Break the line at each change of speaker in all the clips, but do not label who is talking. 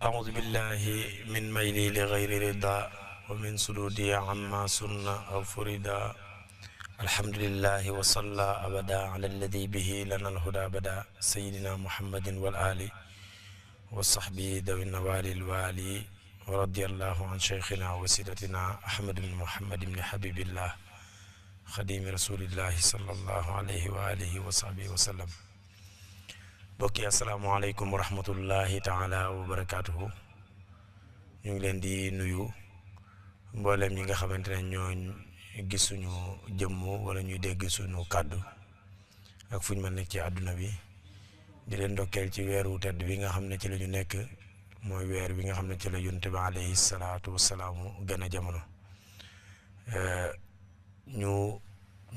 أعوذ بالله من ميلي لغير رضا ومن سدودي عما سن أو فردا الحمد لله وصلى أبدا على الذي به لنا الهدى بدا سيدنا محمد والآل وصحبه ذوي النوال الوالي ورضي الله عن شيخنا وسيدتنا أحمد بن محمد بن حبيب الله خديم رسول الله صلى الله عليه وآله وصحبه وسلم. bokki asalaamaaleykum wa rahmatullahi taala wa barakaatuhu. ñu ngi leen di nuyu mboolem ñi nga xamante ne ñoo gis suñu jëmm wala ñuy dégg suñu kàddu ak fu ñu mën nekk ci àdduna bi di leen ndokkeel ci weeru tedd bi nga xam ne ci la ñu nekk mooy weer bi nga xam ne ci la yonent bi alayhi salaatu wasalaamu gën a jamono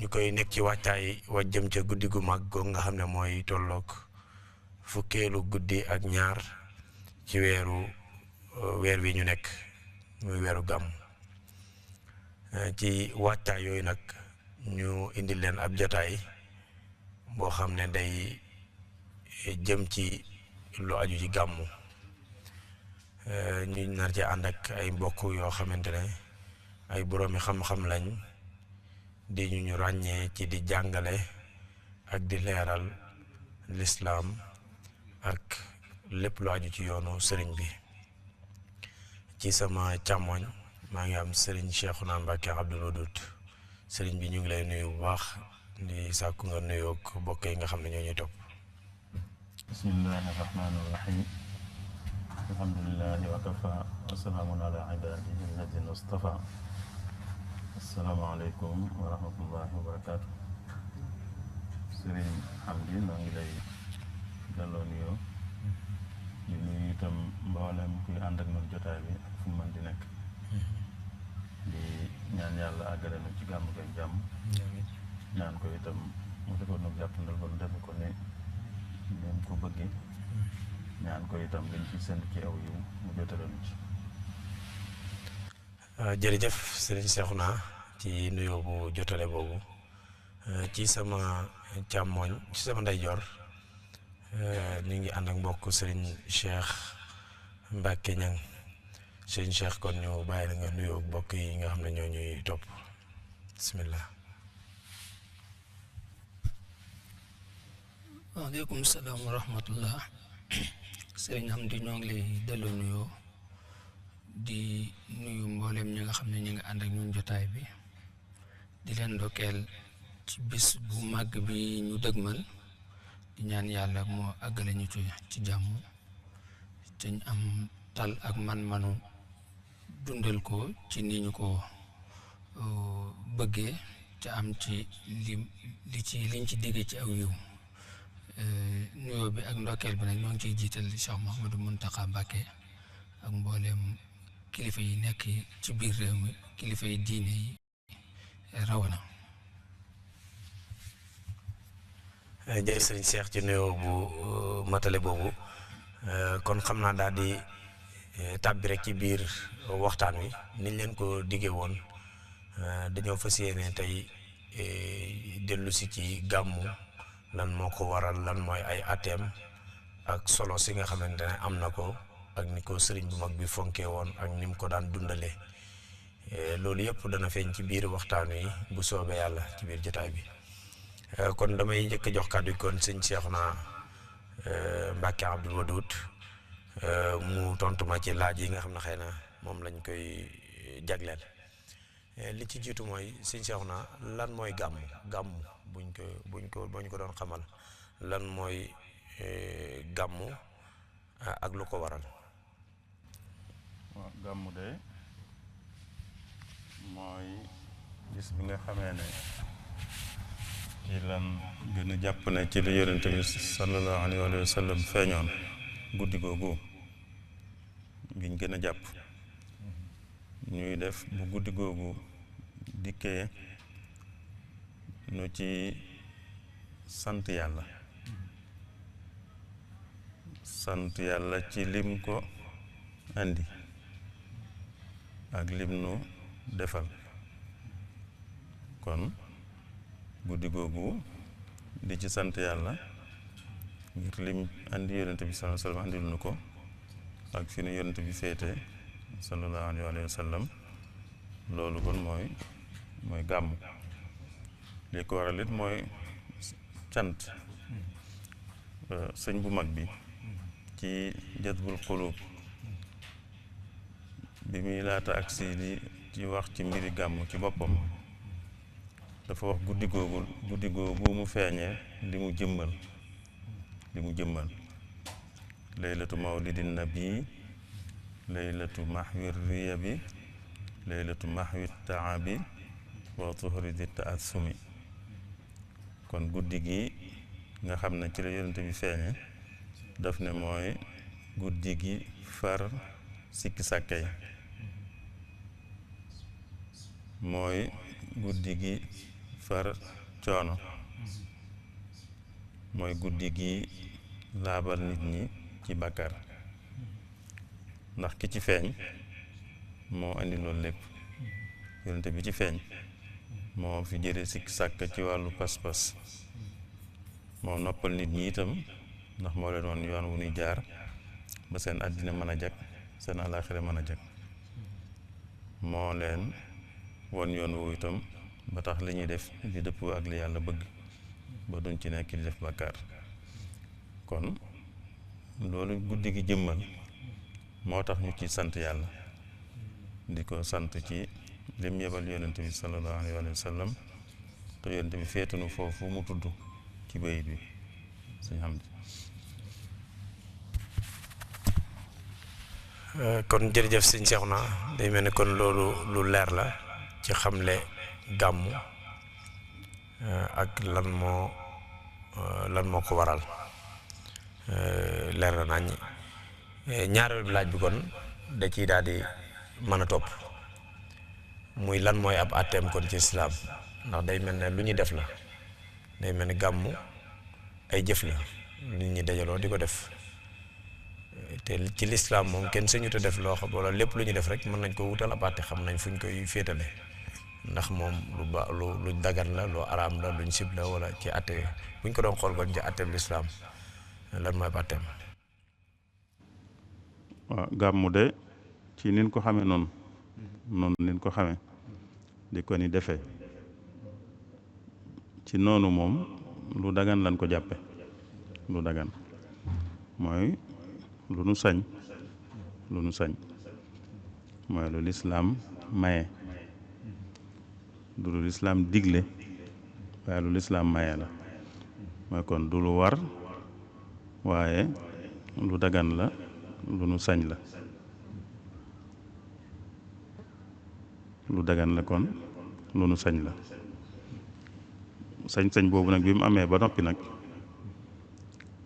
ñu koy nekk ci wàccaay wa jëm ca guddi gu mag goog nga xam ne mooy tolloog fukkeelu guddi ak ñaar ci weer wi ñu nekk muy weeru gàmm. ci wàccaay yooyu nag ñu indi leen ab jotaay boo xam ne day jëm ci lu aju ci gàmmu. ñu nar ci ànd ak ay mbokk yoo xamante ne ay boroomi xam-xam lañ di ñu ràññee ci di jàngale ak di leeral lislaam ak lépp lu aju ci yoonu sëriñ bi. ci sama càmmoñ maa ngi am sëriñ Cheikhouna Mbacké Abdoul Wadoud. sëriñ bi ñu ngi lay nuyu bu baax di sàkku nga nuyoo ak mbokk yi nga xam ne ñoo ñuy topp.
bismillahi rahmaani rahim alhamdulillahi wa kafa wa salaamun ala ibadihi alladina istafa. assalaamu aleykum wa rahmatullahi wa barakaatu. sëriñ Hamdi maa ngi lay delloo nuyoo di nuyu itam mboolem kuy ànd ak ñun jotaay bi ak fu mu mën di nekk di ñaan yàlla àggale na ci gàmm ak jàmm ñaan ko itam mu defoon nag jàppandal ba defe ko ne ñoom ko bëggee ñaan ko itam liñ ci send ci aw yiw mu jotaloon ci.
jërëjëf sëriñ Cheikhouna ci nuyoo bu jotale boobu. ci sama càmmooñ ci sama ndeyjoor ñu ngi ànd ak mbokk sëriñ Cheikh Mbacké Niang. sëriñ Cheikh kon ñu bàyyi la nga nuyoo mbokk yi nga xam ne ñoo ñuy topp bismillah.
waaleykum salaam wa rahmatullah. sëriñ Hamdi ñoo ngi lay delloo nuyoo di nuyu mboolem ñi nga xam ne ñu ngi ànd ak ñun jotaay bi di leen ndokkeel ci bis bu màgg bi ñu dëgmal di ñaan yàlla moo àggale ñu ci jàmm te ñu am tal ak man-manu dundal ko ci ni ñu ko bëggee te am ci liñ ci déggee ci aw yiw. nuyoo bi ak ndokkeel bi nag ñoo ngi ciy jiital Cheikh Mouhamadou Mountakha Mbacké ak mbooleem kilifa yi nekk ci biir réew mi kilifa yi diine yi rawana.
jërëjëf sëriñ Cheikh ci nuyoo bu matale boobu kon xam naa daal di tàbbi rek ci biir waxtaan wi niñ leen ko diggee woon dañoo fas yéene tey dellu si ci gàmmu lan moo ko waral lan mooy ay ateem ak solo si nga xamante ne am na ko ak ni ko sëriñ bu mag bi fonkee woon ak ni mu ko daan dundalee loolu yëpp dana feeñ ci biir waxtaan wi bu soobee yàlla ci biir jotaay bi. kon damay njëkk a jox kàddu kon sëñ Cheikhouna Mbacké Abdoul Wadoud mu tontu ma ci laaj yi nga xam ne xëy na moom lañ koy jagleel. li ci jiitu mooy sëñ Cheikhouna lan mooy gàmmu buñ ko doon xamal lan mooy gàmmu ak lu ko waral.
waaw gàmmu de mooy gis bi nga xamee ne ci lan gën a jàpp ne ci lu yonent bi sallallahu alayhi wa sallam feeñoon guddi googu giñ gën a jàpp ñuy def bu guddi googu dikkee nu ci sant yàlla ci lim ko andi ak lim nu defal. kon guddi googu di ci sant yàlla ngir lim andi yonente bi sallallahu alayhi wa sallam andil nu ko ak fi nu yonent bi féete sallallahu alayhi wa sallam loolu kon mooy gàmm. li ko waral it mooy cant sëñ bu mag bi ci jazbul xuluub bi muy laata agsi di ci wax ci mbiri gàmm ci boppam dafa wax guddi googu mu feeñee li mu jëmmal laylatu mawlidin nabi laylatu mahwi riya bi laylatu mahwi taabi wa tuhri di taassumi kon guddi gi nga xam ne ci la yonent bi feeñe daf ne mooy guddi gi far sikki sàkkay mooy guddi gi far coono mooy guddi gi laabal nit ñi ci bàkkaar ndax ki ci feeñ moo andi loolu lépp yonent bi ci feeñ moo fi jëre sikki sàkk ci wàllu pas-pas moo noppal nit ñi itam ndax moo leen woon yoon wu ñuy jaar ba seen àddina mën a jag seen àllaaxira mën a jag moo leen won yoon wu itam ba tax li ñuy def di dëppoo ak li yàlla bëgg ba duñ ci nekk di def bàkkaar kon loolu guddi gi jëmmal moo tax ñu ci sant yàlla di ko sant ci lim yebal yonent bi sallallahu alayhi wa sallam te yonent bi féetunu foofu mu tudd ci bayit bi sëñ Hamdi.
kon jërëjëf sëñ Seexuna day mel ni kon loolu lu leer la ci xamle gàmmu ak lan moo ko waral leer na nañ ñaareelu laaj bi kon da ciy daal di mën a topp muy lan mooy ab àtteem kon ci islaam ndax day mel ne lu ñuy def la day mel ni gàmmu ay jëf la nit ñi dajaloo di ko def te ci lislaam moom kenn sañu te def loo xam wala lépp lu ñu def rek mën nañ ko wutal ab àtte xam nañ fu ñu koy féetale ndax moom lu dagan la lu araam la luñ sib la wala ci àtte bu ñu ko doon xool kon ci àtteem lislaam lan mooy ab àtteem.
waaw gàmmu de ci nin ko xamee noonu nin ko xamee di ko ni defee ci noonu moom lu dagan lan ko jàppe lu dagan mooy lu nu sañ mooy lu lislaam maye du lu lislaam digle waaye lu lislaam maye la mooy kon du lu war waaye lu dagan la lu nu sañ la lu dagan la kon lu nu sañ la sañ-sañ boobu nag bi mu amee ba noppi nag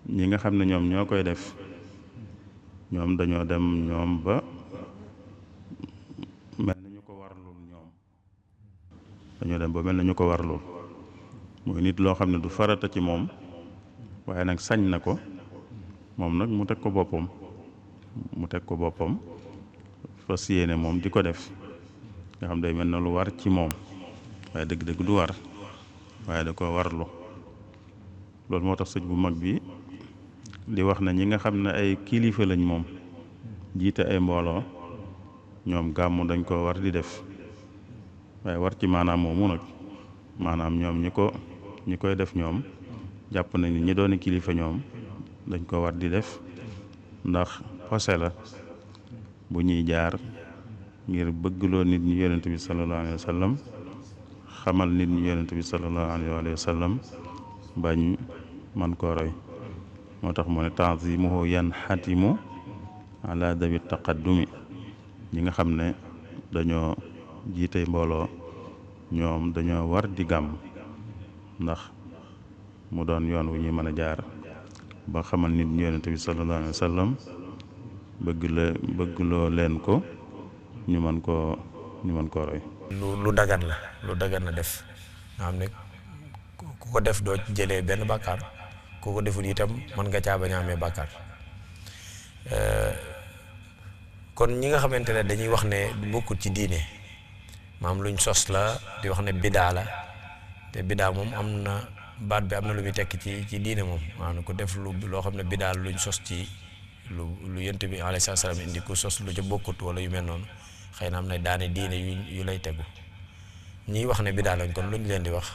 ñi nga xam ne ñoom ñoo koy def ñoom dañoo dem ñoom ba mel na ñu ko warlul ñoom dañoo dem ba mel na ñu ko warlul muy nit loo xam ne du farata ci moom waaye nag sañ na ko moom nag mu teg ko boppam fas yéene moom di ko def nga xam day mel na lu war ci moom waaye dëgg-dëgg du war waaye da ko warlu loolu moo tax sëñ bu mag bi di wax na ñi nga xam ne ay kilifa lañ moom jiite ay mbooloo ñoom gàmmu dañ ko war di def waaye war ci maanaam moomu nag maanaam ñoom ñi koy def ñoom jàpp nañ ni ñi doon kilifa ñoom dañ ko war di def ndax xose la bu ñuy jaar ngir bëggloo nit ñi yonent bi sallallahu alayhi wa sallam xamal nit ñi yonent bi sallallahu alayhi wa sallam bañ man koo roy moo tax mu ne tanzimuhu yan xatimu ala dawi taqaddumi ñi nga xam ne dañoo jiite mbooloo ñoom dañoo war di gàmm ndax mu doon yoon wu ñuy mën a jaar ba xamal nit ñi yonent bi sallallahu alayhi wa sallam bëggloo leen ko ñu mën koo roy
lu dagan la def nga xam ne ku ko def doo jëlee benn bàkkaar ku ko deful itam mën nga caa bañ a amee bàkkaar kon ñi nga xamante ne dañuy wax ne bokkut ci diine maam luñ sos la di wax ne bidaa la te bidaa moom am na baat bi am na lu muy tekk ci diine moom maanaam ko def loo xam ne bidaa luñ sos ci lu yent bi alayhi salaam indi ku sos lu ca bokkut wala yu mel noonu xëy na am na daane diine yu lay tegu ñiy wax ne bidaa lañ kon luñ leen di wax.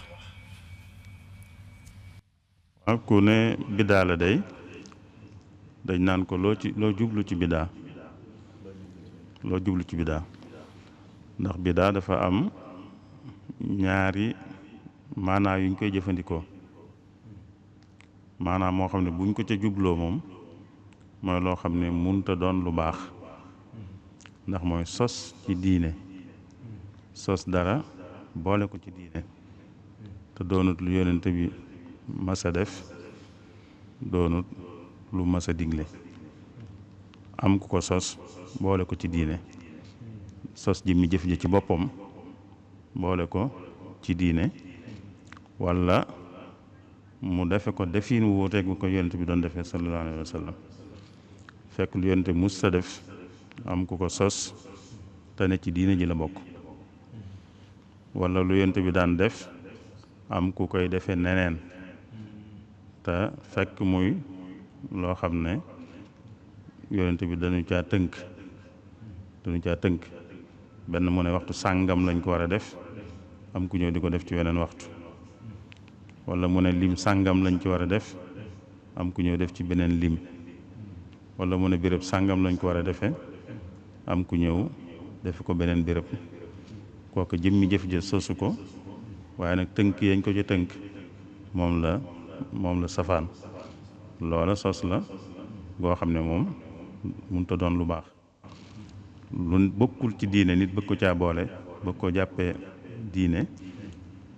waaw ku ne bidaa la day dañ naan ko loo jublu ci bidaa ndax bidaa dafa am ñaari maanaa yuñ koy jëfandikoo maanaam moo xam ne buñ ko ca jubloo moom mooy loo xam ne munta doon lu baax ndax mooy sos ci diine sos dara boole ko ci diine te doonut lu yonent bi mas a def doonut lu mas a digle am ku ko sos boole ko ci diine sos ji mi jëf ji ci boppam boole ko ci diine walla mu defe ko defin wuuteeg bu ko yonent bi doon defee sallallahu alayhi wa sallam fekk lu yonent mus sa def am ku ko sos te ne ci diine ji la bokk walla lu yonent bi daan def am ku koy defee neneen te fekk muy loo xam ne yonent bi dañu caa tënk benn mu ne waxtu sàngam lañ ko war a def am ku ñëw di ko def ci weneen waxtu walla mu ne lim sàngam lañ ci war a def am ku ñëw def ci beneen lim walla mu ne béréb sàngam lañ ko war a defee am ku ñëw defe ko beneen béréb kooku jëmmi jëf ja sosu ko waaye nag tënk yañ ko ci tënk moom la safaan loola sos la goo xam ne moom mënut a doon lu baax lu bokkul ci diine nit bëgg ko caa boole bëgg ko jàppee diine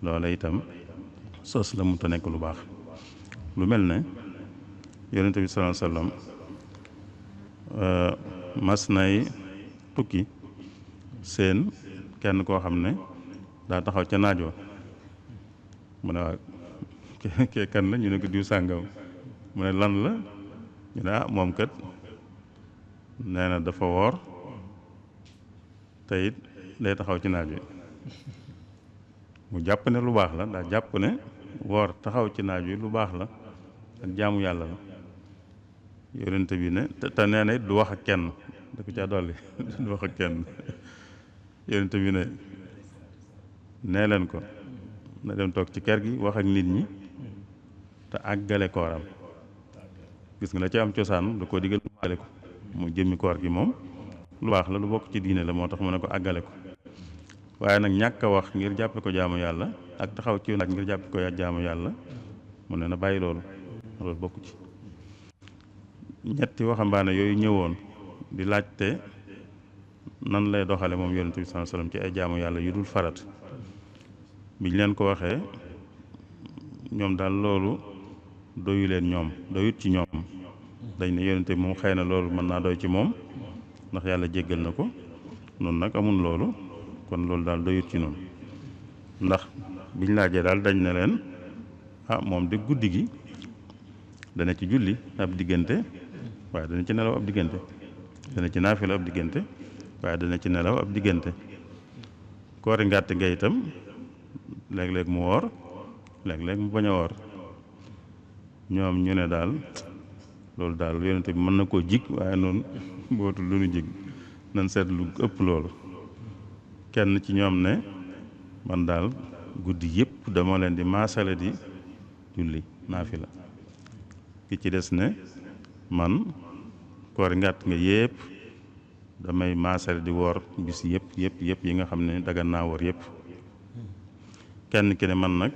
loola itam sos la mënut a nekk lu baax lu mel ne yonent bi sallallahu alayhi wasallam mas nay tukki seen kenn koo xam ne daa taxaw ca naajoo mu ne waa kee kan la ñu ne ko diw sàngam mu ne lan la ñu ne moom kat nee na dafa woor te it day taxaw ci naaj wi mu jàpp ne lu baax la daa jàpp ne woor taxaw ci naaj wi lu baax la ak jaamu yàlla la yonent bi ne te nee na it du wax ak kenn da ko caa dolli du wax ak kenn yonent bi ne nee leen ko na dem toog ci kër gi wax ak nit ñi te àggale kooram gis nga la ci am cosaan da koo digal mu àggale ko mu jëmmi koor gi moom lu baax la lu bokk ci diine la moo tax mu ne ko àggale ko waaye nag ñàkk a wax ngir jàppe ko jaamu yàlla ak taxaw ci laaj ngir jàppe ko jaamu yàlla mu ne na bàyyi loolu bokku ci ñetti waxambaane yooyu ñëwoon di laajte nan lay doxale moom yonent bi sallallahu alayhi wasallam ci ay jaamu yàlla yu dul farat biñ leen ko waxee ñoom daal loolu doyu leen ñoom doyut ci ñoom dañ ne yonent bi moom xëy na loolu mën naa doy ci moom ndax yàlla jéggal na ko noonu nag amul loolu kon loolu daal doyut ci noonu ndax biñ laajee daal dañ ne leen moom de guddi gi dana ci julli ab diggante waaye dana ci nelaw ab diggante dana ci naafila ab diggante waaye dana ci nelaw ab diggante koori ngàtt nga itam léeg-léeg mu woor léeg-léeg mu bañ a woor ñoom ñu ne daal loolu daal yonent bi mën na koo jig waaye noonu bootul lu nu jig nan seet lu ëpp loolu kenn ci ñoom ne man daal guddi yëpp dama leen di maasale di julli naafila ki ci des ne man koori ngàtt nga yëpp damay maasale di woor bis yëpp yi nga xam ne dagan naa woor yëpp kenn ki ne man nag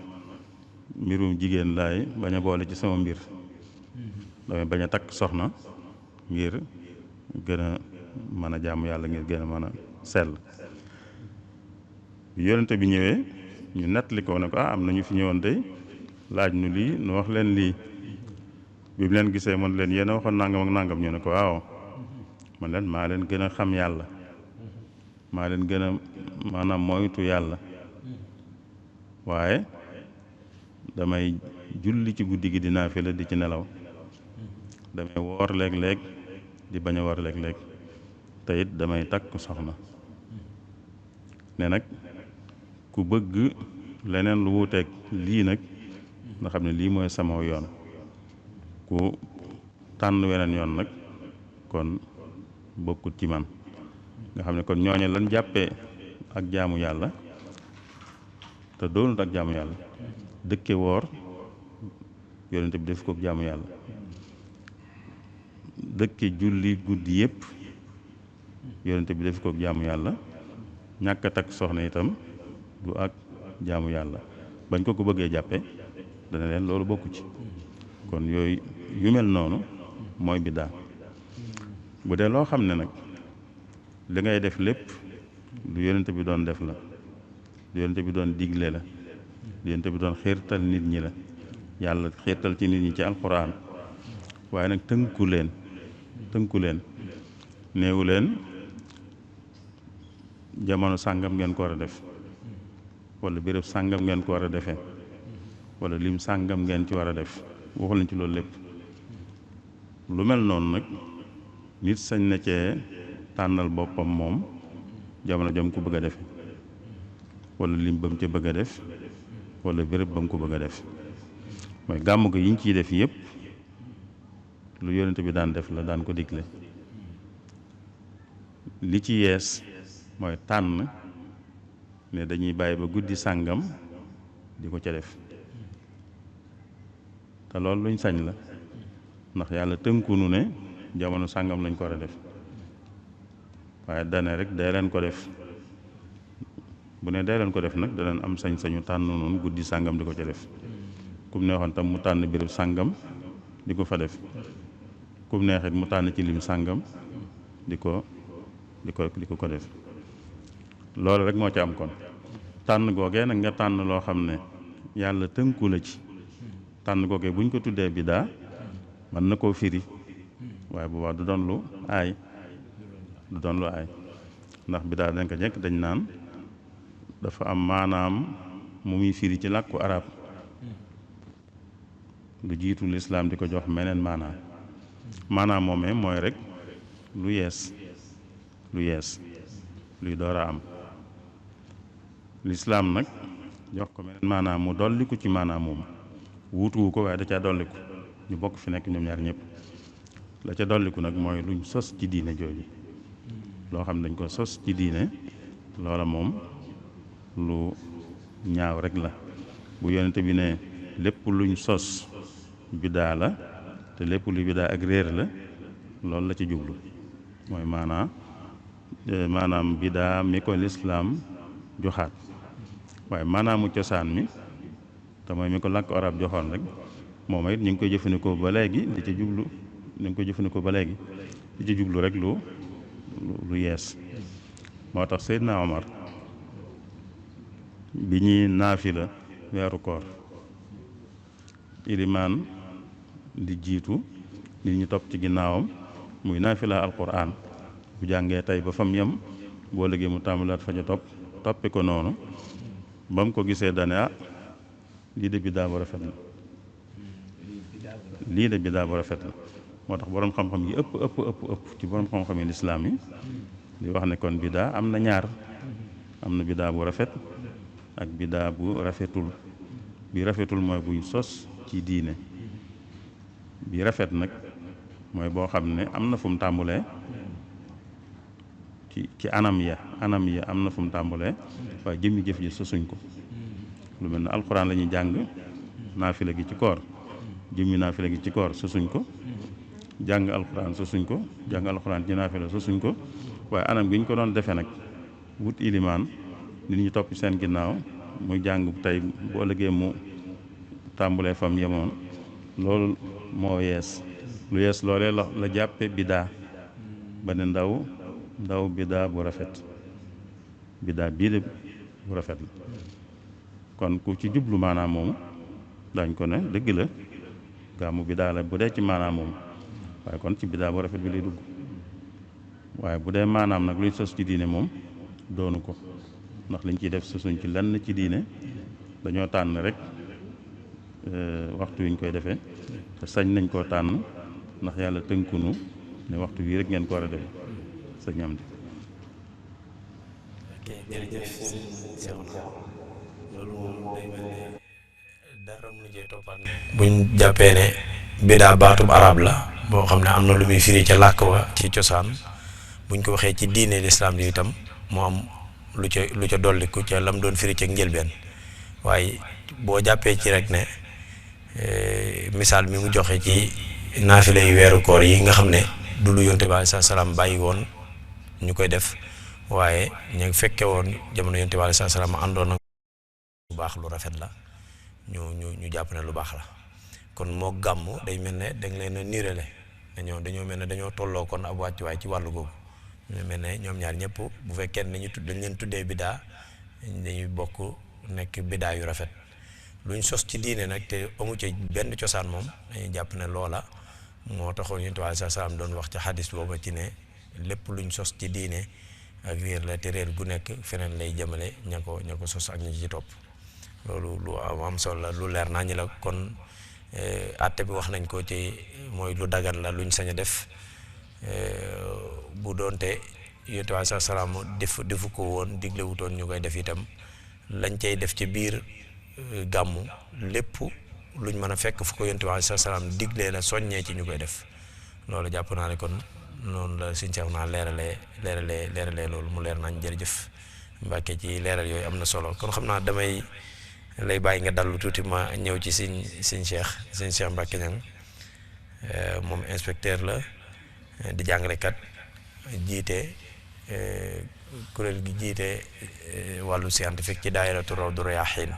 mbirum jigéen laay bañ a boole ci sama mbir damay bañ a takk soxna ngir gën a mën a jaamu yàlla ngir gën a mën a sell bi yonente bi ñëwee ñu nettali ko ne ko am na ñu fi ñëwoon tey laaj nu lii nu wax leen lii bi mu leen gisee man leen yéen a waxoon nangam ak nangam ñu ne ko waaw man leen maa leen gën a xam yàlla maa leen gën a maanaam moytu yàlla waaye damay julli ci guddi gi di naafila di ci nelaw damay woor léeg-léeg di bañ a woor léeg-léeg te it damay takk soxna ne nag ku bëgg leneen lu wuuteeg lii nag nga xam ne lii mooy sama yoon ku tànn weneen yoon nag kon bokkut ci man nga xam ne kon ñooñe lan jàppee ak jaamu yàlla te doonut ak jaamu yàlla dëkke woor yonente bi def ko jaamu yàlla dëkke julli guddi yépp yonente bi def ko jaamu yàlla ñàkk a takk soxna itam du ak jaamu yàlla bañ ko bëggee jàppe dana leen loolu bokku ci kon yooyu yu mel noonu mooy biddaa bu dee loo xam ne nag li ngay def lépp lu yonente bi doon def la lu yonente bi doon digle la lu yonente bi doon xiirtal nit ñi la yàlla xiirtal ci nit ñi ci alxuraan waaye nag tënku leen néewu leen jamono sàngam ngeen ko war a def wala béréb sàngam ngeen ko war a defee wala lim sàngam ngeen ci war a def waxu leen ci loolu lépp lu mel noonu nag nit sañ na cee tànnal boppam moom jamono jam ko bëgg a defe wala lim ba mu ca bëgg a def wala béréb ba mu ko bëgg a def mooy gàmm ko yiñ ciy def yëpp lu yonente bi daan def la daan ko digle li ci yees mooy tànn ne dañuy bàyyi ba guddi sàngam di ko ca def te loolu luñ sañ la ndax yàlla tënkunu ne jamono sàngam lañ ko war a def waaye dane rek day leen ko def bu ne day leen ko def nag danañ am sañ-sañu tànn noonu guddi sàngam di ko ca def kum neexoon tam mu tànn béréb sàngam di ko fa def kum neexit mu tànn ci lim sàngam di ko def loolu rek moo ci am kon tànn googee nag nga tànn loo xam ne yàlla tënku la ci tànn googee buñ ko tuddee biddaa mën na koo firi waaye boobaa du doon lu aay ndax biddaa dañ ko jekk dañ naan dafa am maanaam mu muy firi ci làkku arab lu jiitu lislaam di ko jox meneen maanaam moomee mooy rek lu yees luy door a am lislaam nag jox ko meneen maanaam mu dolliku ci maanaam moom wuutuwu ko waaye da caa dolliku ñu bokk fi nekk ñoom ñaar ñëpp la ca dolliku nag mooy luñ sos ci diine jooju loo xam ne dañ ko sos ci diine loola moom lu ñaaw rek la bu yonente bi ne lépp luñ sos biddaa la te lépp lu biddaa ak réer la loolu la ci jublu mooy maanaam biddaa mi ko lislaam joxaat waaye maanaamu cosaan mi te mooy mi ko làkk arab joxoon rek moom it ñu ngi koy jëfandikoo ba léegi di ci jublu rek lu yees moo tax Seydina Omar bi ñuy naafila weeru koor ilimaan di jiitu nit ñi topp ci ginnaawam muy naafila alquran bu jàngee tey ba fam yem boo léegi mu tàmbalaat fa ca toppi ko noonu ba mu ko gisee dane lii de biddaa bu rafet la moo tax boroom xam-xam yi ëpp ci boroom xam-xam yi lislaam yi di wax ne kon biddaa am na ñaar am na biddaa bu rafet ak biddaa bu rafetul bi rafetul mooy buñ sos ci diine bi rafet nag mooy boo xam ne am na fu mu tàmbulee ci anam ya am na fu mu tàmbulee waaye jëmmi jëf ji sosuñ ko lu mel ne alxuraan la ñuy jàng naafila gi ci koor jëmmi naafila gi ci koor sosuñ ko jàng alxuraan sosuñ ko jàng alxuraan ci naafila sosuñ ko waaye anam gi ñu ko doon defee nag wut ilimaan nit ñi topp seen ginnaaw muy jàng tey bu ëllëgee mu tàmbulee fam yemoon loolu moo yees lu yees loolee la jàppe biddaa ba ne ndaw biddaa bu rafet biddaa bii de bu rafet la kon ku ci jublu maanaam moomu dañ ko ne dëgg la gàmmu biddaa la bu dee ci maanaam moomu waaye kon ci biddaa bu rafet bi lay dugg waaye bu dee maanaam nag luy sos ci diine moom doonu ko ndax liñ ciy def sosuñ ci lenn ci diine dañoo tànn rek waxtu wi ñu koy defee te sañ nañ koo tànn ndax yàlla tënkunu ne waxtu bii rek ngeen ko war a defee sëñ am di
ok jërëjëf loolu moom day mel ne dara mu cee toppaat buñ jàppee ne bidaa baatub arab la boo xam ne am na lu muy firi ca làkk wa ci cosaan buñ ko waxee ci diine lislaam yi itam mu am lu ca dolliku ca lam doon firi ca njëlbeen waaye boo jàppee ci rek ne misaal mi mu joxe ci naafile yu weeru koor yi nga xam ne du lu yonte bi alayhi salaam bàyyi woon ñu koy def waaye ñu fekke woon jamono yonte bi alayhi salaam àndoon ak lu baax lu rafet la ñu jàpp ne lu baax la kon moo gàmm day mel ne dañ leen a niirale dañoo mel ne dañoo tolloo kon ab wàccuwaay ci wàllu googu ñu mel ne ñoom ñaar ñëpp bu fekkee ne dañ leen tuddee bidaa dañuy bokk nekk bidaa yu rafet luñ sos ci diine nag te amu ci benn cosaan moom dañuy jàpp ne loola moo taxoon Yonent bi alayhi salaam doon wax ci xadis booba ci ne lépp luñ sos ci diine ak réer la te réer gu nekk feneen lay jëmale ña ko sos ak ñi ci topp loolu lu am solo la lu leer naa ñi la kon àtte bi wax nañ ko ci mooy lu dagan la luñ sañ a def bu doonte Yonent bi alayhi salaam defu ko woon diglewutoon ñu koy def itam lañ cay def ci biir gàmmu lépp luñ mën a fekk fu ko Yonent bi alayhi salaam diglee la soññee ci ñu koy def loolu jàpp naa ne kon noonu la suñ seex naa leeralee loolu mu leer nañ jërëjëf Mbàkke ci leeral yooyu am na solo kon xam naa damay lay bàyyi nga dallu tuuti ma ñëw ci suñ Cheikh Mbàkke Ñang moom inspecteur la di jàngalekat jiite kuréel gi jiite wàllu scientifique ci daayiratu Rawdu Rayaahiin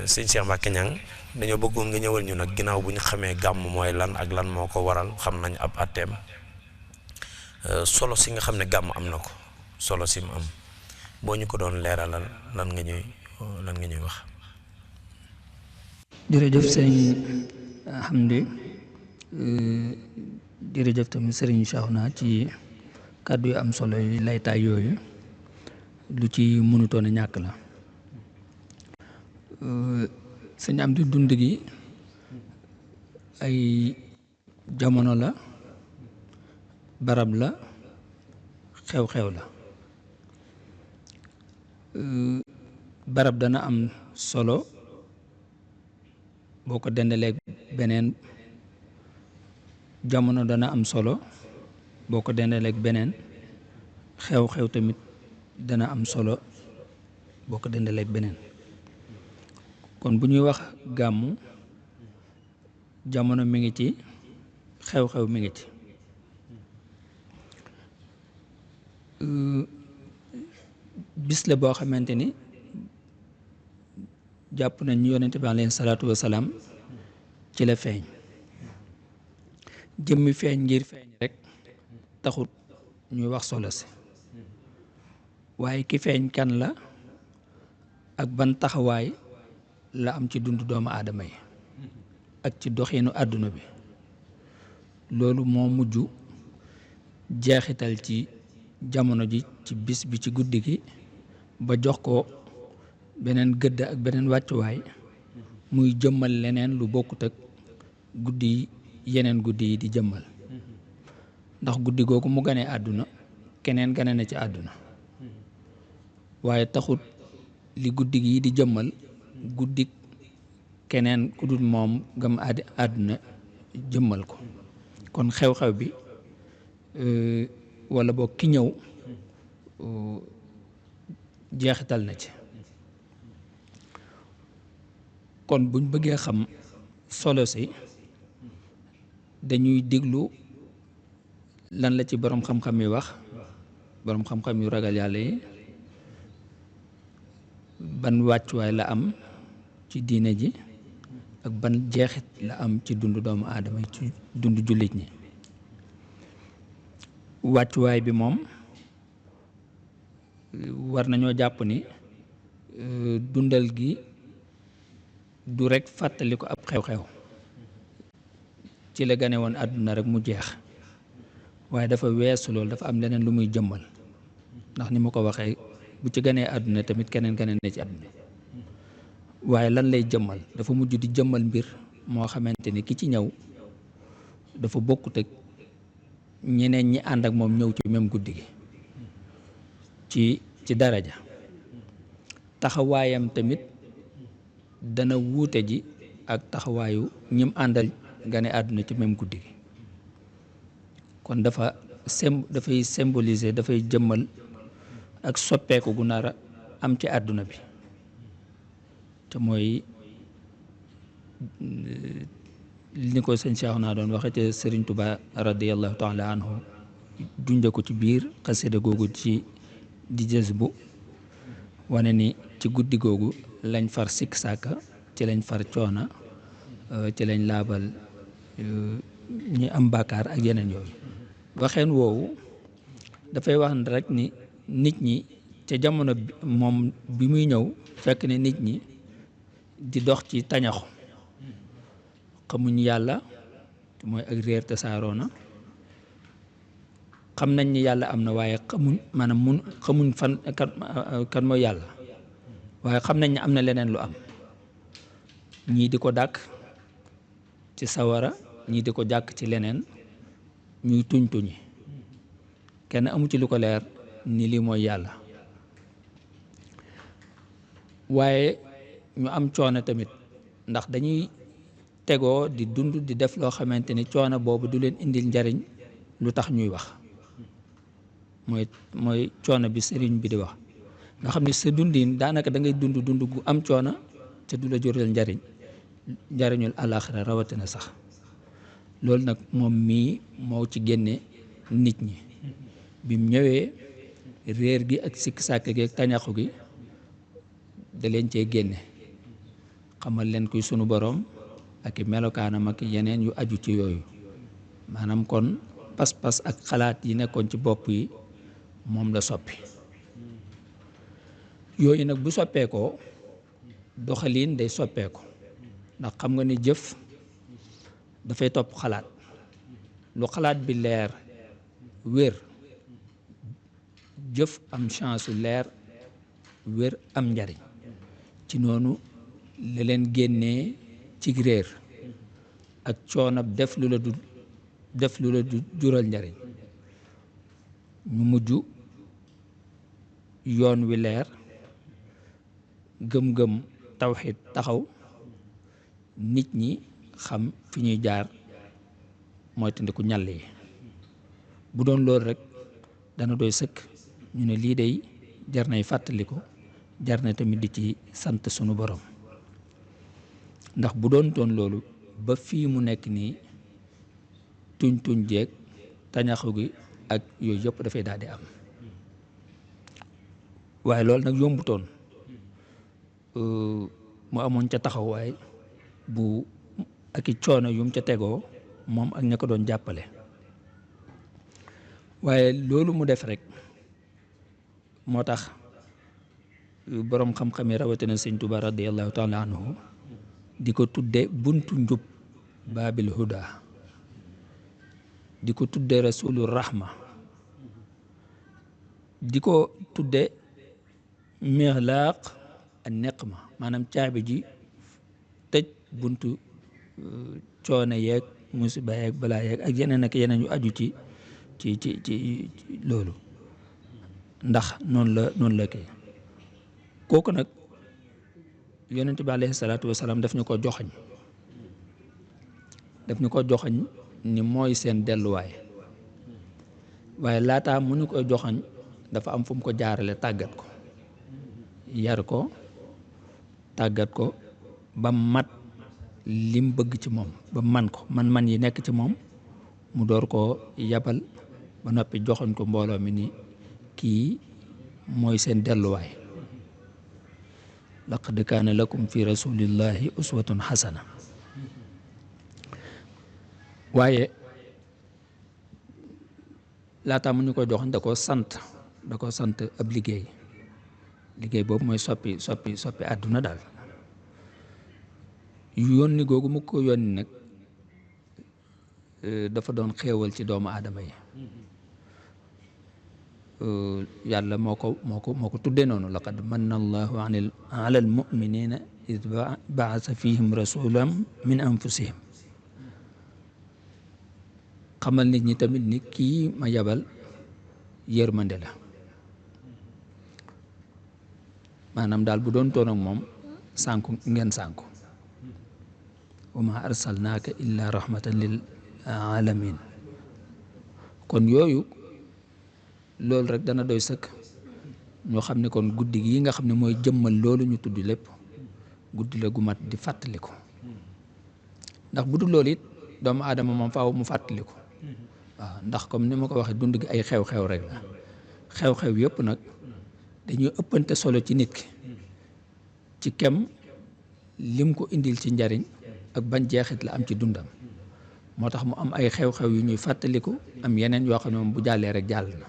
sëñ Cheikh Mbàkke Ñang dañoo bëggoon nga ñëwal ñu nag ginnaaw bu ñu xamee gàmm mooy lan ak lan moo ko waral xam nañ ab atteem solo si nga xam ne gàmm am na ko solo si mu am boo ñu ko doon leeralal lan nga ñuy wax.
jërëjëf sëriñ Hamdi jërëjëf tamit sëriñ Cheikhouna ci kàddu yu am solo yi laytaay yooyu lu ci mënutoon a ñàkk la. sëñ am di dund gi ay jamono la barab la xew-xew la barab dana am solo boo ko dendaleeg beneen jamono dana am solo boo ko dendaleeg beneen xew-xew tamit dana am solo boo ko dendaleeg beneen kon bu ñuy wax gàmmu jamono mi ngi ci xew-xew mi ngi ci bis la boo xamante ni jàpp nañ ñu yonente bi alayhi salaatu wasalaam ci la feeñ jëmmi feeñ ngir feeñ rek taxut ñuy wax solo si waaye ki feeñ kan la ak ban taxawaay la am ci dundu doomu aadama yi ak ci doxinu àdduna bi loolu moo mujj jeexital ci jamono ji ci bis bi ci guddi gi ba jox ko beneen gëdd ak beneen wàccuwaay muy jëmmal leneen lu bokkut ak guddi yeneen guddi yi di jëmmal ndax guddi googu mu ganee àdduna keneen gane na ci àdduna waaye taxut li guddi gi di jëmmal guddik keneen ku dul moom gam àdduna jëmmal ko kon xew-xew bi wala boog ki ñëw jeexital na ci kon buñ bëggee xam solo si dañuy diglu lan la ci boroom xam-xam yi wax boroom xam-xam yu ragal yàlla yi ban wàccuwaay la am ci diine ji ak ban jeexit la am ci dundu doomu aadama yi ci dundu jullit ñi wàccuwaay bi moom war nañoo jàpp ni dundal gi du rekk fàttali ko ab xew-xew ci la gane woon àdduna rek mu jeex waaye dafa weesu loolu dafa am leneen lu muy jëmmal ndax ni ma ko waxee bu ci ganee àdduna tamit keneen ganee na ci àdduna waaye lan lay jëmmal dafa mujj di jëmmal mbir moo xamante ni ki ci ñëw dafa bokkut ak ñeneen ñi ànd ak moom ñëw ci même guddi gi ci daraja taxawaayam tamit dana wuute ji ak taxawaayu ñim àndal gane àdduna ci même guddi gi kon dafay symboliser dafay jëmmal ak soppeeku gu nar a am ci àdduna bi te mooy ni ko sëñ Cheikh naa doon waxe te Sëriñ Tuba radiyallahu taala anhu junja ko ci biir xasida googu ci di jës bu wane ni ci guddi googu lañ far sikk sàkka ci lañ far coona ci lañ laabal ñi am bàkkaar ak yeneen yooyu waxeen woowu dafay wax rek ni nit ñi ca jamono moom bi muy ñëw fekk ne nit ñi di dox ci tañaxu xamuñ yàlla mooy ak réer te saaroona xam nañ ni yàlla am na waaye xamuñ fan kan mooy yàlla waaye xam nañ ne am na leneen lu am ñii di ko dàkk ci sawara ñii di ko jàkk ci leneen ñuy tuñ tuñi kenn amu ci lu ko leer ni lii mooy yàlla waaye ñu am coono tamit ndax dañuy tegoo di dund di def loo xamante ni coono boobu du leen indil njariñ lu tax ñuy wax mooy coono bi sëriñ bi di wax nga xam ne sa dundin daanaka da ngay dund gu am coono te du la jural njariñul àllaaxira rawatina sax loolu nag moom mii moo ci génne nit ñi bim ñëwee réer gi ak sikk sàkk gi ak tañaxu gi da leen cee génne xamal leen kuy sunu boroom ak i melokaanam ak yeneen yu aju ci yooyu maanaam kon pas-pas ak xalaat yi nekkoon ci bopp yi moom la soppi yooyu nag bu soppeekoo doxaliin day soppeeko ndax xam nga ni jëf dafay topp xalaat lu xalaat bi leer wér jëf am chance leer wér am njariñ ci noonu la leen génnee ci réer ak coonab def lu la du jural njariñ ñu mujj yoon wi leer gëm-gëm tawxiid taxaw nit ñi xam fi ñuy jaar mooy tandiku ñàll yi bu doon loolu rek dana doy sëkk ñu ne lii day jar nay fàttaliku jar na tamit di ci sant sunu borom ndax bu doon loolu ba fii mu nekk nii tuñ jeeg tañaxu gi ak yooyu yëpp dafay daal di am waaye loolu nag yombutoon mu amoon ca taxawaay bu ak i coono yum ca tegoo moom ak ña ko doon jàppale waaye loolu mu def rek moo tax boroom xam-xam yi rawatina sëñ Tuba radiyallahu taala anhu di ko tudde buntu njub baabil huda di ko tudde rasulu rahma di ko tudde mixlaaq an niqma maanaam caabi ji tëj buntu coono yeeg musiba yeeg balaa yeeg ak yeneen yu aju ci loolu ndax noonu la kii kooku nag yonent bi alayhi salaatu wasalaam daf ñu ko joxañ ni mooy seen delluwaay waaye laataa mu ñu koy joxañ dafa am fu mu ko jaarale tàggat ko yar ko tàggat ko ba mat lim bëgg ci moom ba man ko man yi nekk ci moom mu door koo yabal ba noppi joxoñ ko mbooloo mi ni kii mooy seen delluwaay laqad kaana lakum fi rasulillahi uswatun xasana waaye laataa mu ñu koy joxoñ da koo sant ab liggéey boobu mooy soppi àdduna daal yónni googu mu ko yónni nag dafa doon xéewal ci doomu aadama yi yàlla moo ko tuddee noonu laqad manna allahu ala almuminina id baasa fihim rasulan min anfusihim xamal nit ñi tamit ni kii ma yabal yërmande la maanaam daal bu doon toon ak moom ngeen sànku wa ma arsalnaaka illa rahmatan lil alamin kon yooyu loolu rek dana doy sëkk ñoo xam ne kon guddi gi nga xam ne mooy jëmmal loolu ñu tudd lépp guddi la gu mat di fàttaliku ndax bu dul loolu it doomu aadama moom faaw mu fàttaliku waaw ndax comme ni ma ko waxee dund gi ay xew-xew rek la xew-xew yëpp nag dañuy ëppante solo ci nit ki ci kem lim ko indil ci njariñ ak ban jeexit la am ci dundam moo tax mu am ay xew-xew yu ñuy fàttaliku am yeneen yoo xam ne moom bu jàllee rek jàll na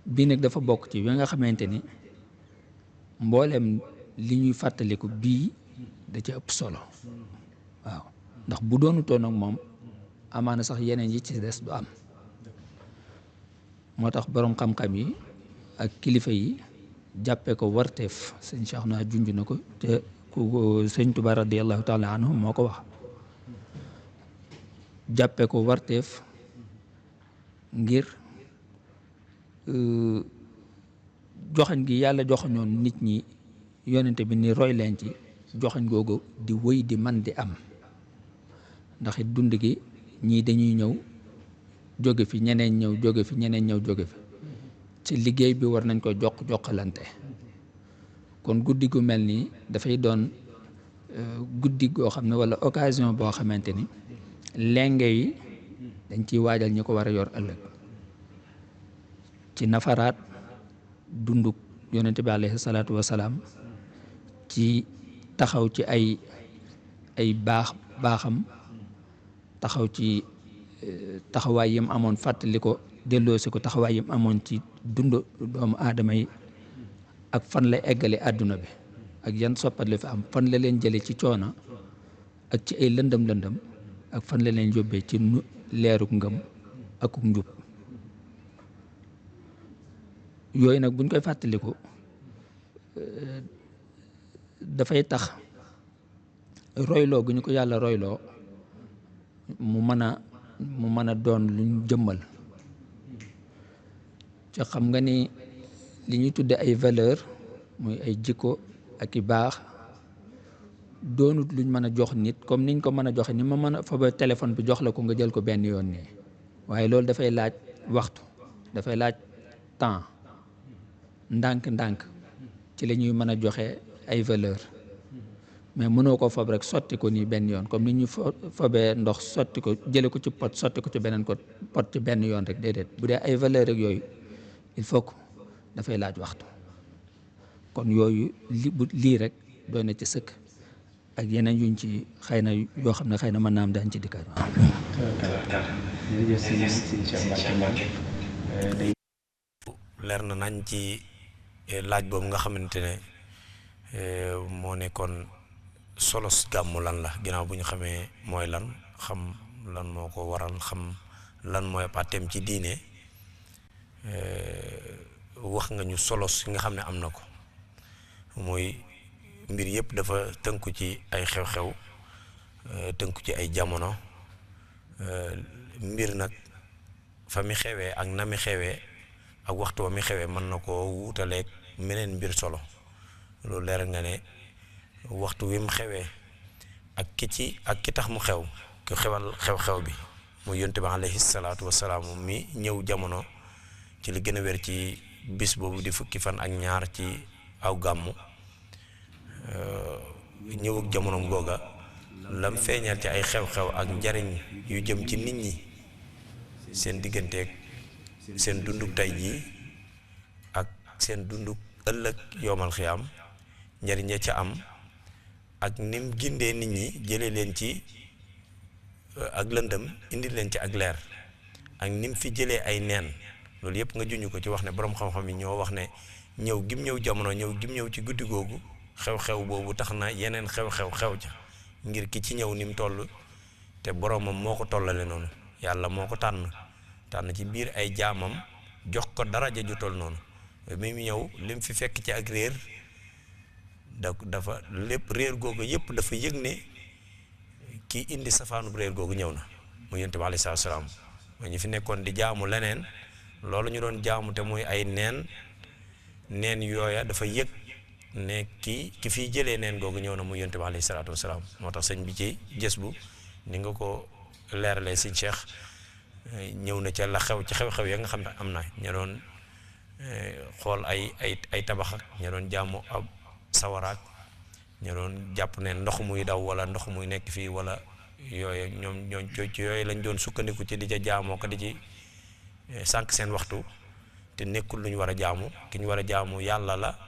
bii nag dafa bokk ci yi nga xamante ni mboolem li ñuy fàttaliku bii da ci ëpp solo waaw ndax bu doonutoon ak moom amaana sax yeneen yi ci des du am moo tax boroom xam-xam yi ak kilifa yi jàppee ko warteef sëñ Cheikh naa junj na ko te ku sëñ Tuba radiyallahu taala anhu moo ko wax jàppee ko warteef ngir joxañ gi yàlla joxañoon nit ñi yonente bi ni roy leen ci joxañ googu di wëy di man di am ndax it dund gi ñii dañuy ñëw jóge fi ñeneen ñëw jóge fi ñeneen ñëw jóge fi ci liggéey bi war nañ ko jokkalante kon guddi gu mel nii dafay doon guddi goo xam ne walla occasion boo xamante ni lenge yi dañ ciy waajal ñi ko war a yor ëllëg ci nafaraat dundu yonente bi alayhi salaatu wasalaam ci taxaw ci ay baaxam taxaw ci taxawaay yim amoon fàttali ko delloosi ko taxawaay yim amoon ci dund doomu aadama yi ak fan la eggale àdduna bi ak yan soppat la fi am fan la leen jële ci coona ak ci ay lëndëm ak fan la leen yóbbee ci leeruk ngëm akuk njub yooyu nag buñ koy fàttaliku dafay tax royloo gu ñu ko yàlla royloo mu mën a doon luñ jëmmal ci xam nga ni li ñuy tudde ay valeur muy ay jikko ak i baax doonut luñ mën a jox nit comme niñ ko mën a joxe ni ma mën a fa ba téléphone bi jox la ko nga jël ko benn yoon nii waaye loolu dafay laaj waxtu dafay laaj temps ndànk-ndànk ci la ñuy mën a joxe ay valeur mais mënoo ko fob rek sotti ko nii benn yoon comme ni ñu fobee ndox sotti ko jële ko ci pot sotti ko ci beneen pot ci benn yoon rek déedéet bu dee ay valeur rek yooyu il faut que dafay laaj waxtu kon yooyu lii rek doy na ci sëkk ak yeneen yuñ ci xëy na yoo xam ne xëy na mën naa am daañ ci dikkaat
leer na nañ ci laaj boobu nga xamante ne moo nekkoon solos gàmmu lan la ginnaaw bu ñu xamee mooy lan xam lan moo ko waral xam lan mooy pàtteem ci diine wax nga ñu solos nga xam ne am na ko mooy mbir yëpp dafa tënku ci ay xew-xew tënku ci ay jamono mbir nag fa mi xewee ak na mi xewee ak waxtu wa mi xewee mën na koo wuutaleeg meneen mbir solo loolu leer nga ne waxtu wi mu xewee ak ki tax mu xew ki xewal xew-xew bi muy yonte bi alayhi salaatu wasalaam mi ñëw jamono ci li gën a wér ci bis boobu di fukki fan ak ñaar ci aw gàmmu ñëw ak jamonoom googa lam feeñal ci ay xew-xew ak njariñ yu jëm ci nit ñi seen digganteeg seen dunduk tey jii ak seen dunduk ëllëg yoomal xiyaam njariñ ya ca am ak nim gindee nit ñi jëlee leen ci ak lëndëm indi leen ci ak leer ak nim fi jëlee ay neen loolu yëpp nga juñu ko ci wax ne boroom xam-xam yi ñoo wax ne ñëw gim ñëw jamono ñëw gim ñëw ci guddi googu xew-xew boobu tax na yeneen xew-xew xew ja ngir ki ci ñëw ni mu toll te boroomam moo ko tollale noonu yàlla moo ko tànn ci biir ay jaamam jox ko daraja ju toll noonu mi mu ñëw lim fi fekk ci ak réer dafa lépp réer googu yëpp dafa yëg ne kii indi safaanub réer googu ñëw na mu yonent bi alayhi salaatu salaam mooy ñu fi nekkoon di jaamu leneen loolu ñu doon jaamu te muy ay neen yooya dafa yëg ne ki fiy jëlee neen googu ñëw na mu yonent bi alayhi salaatu wasalaam. moo tax sëñ bi ci jës bu ni nga ko leeralee sëñ Cheikh ñëw na ca la xew ci xew-xew ya nga xam ne am na ña doon xool ay tabax ak ña doon jaamu ab sawaraak ña doon jàpp ne ndox muy daw wala ndox muy nekk fii wala yooyu ñoom ci yooyu lañ doon sukkandiku ci di ca jaamoo ko di ci sànq seen waxtu te nekkul lu ñu war a jaamu ki ñu war a jaamu yàlla la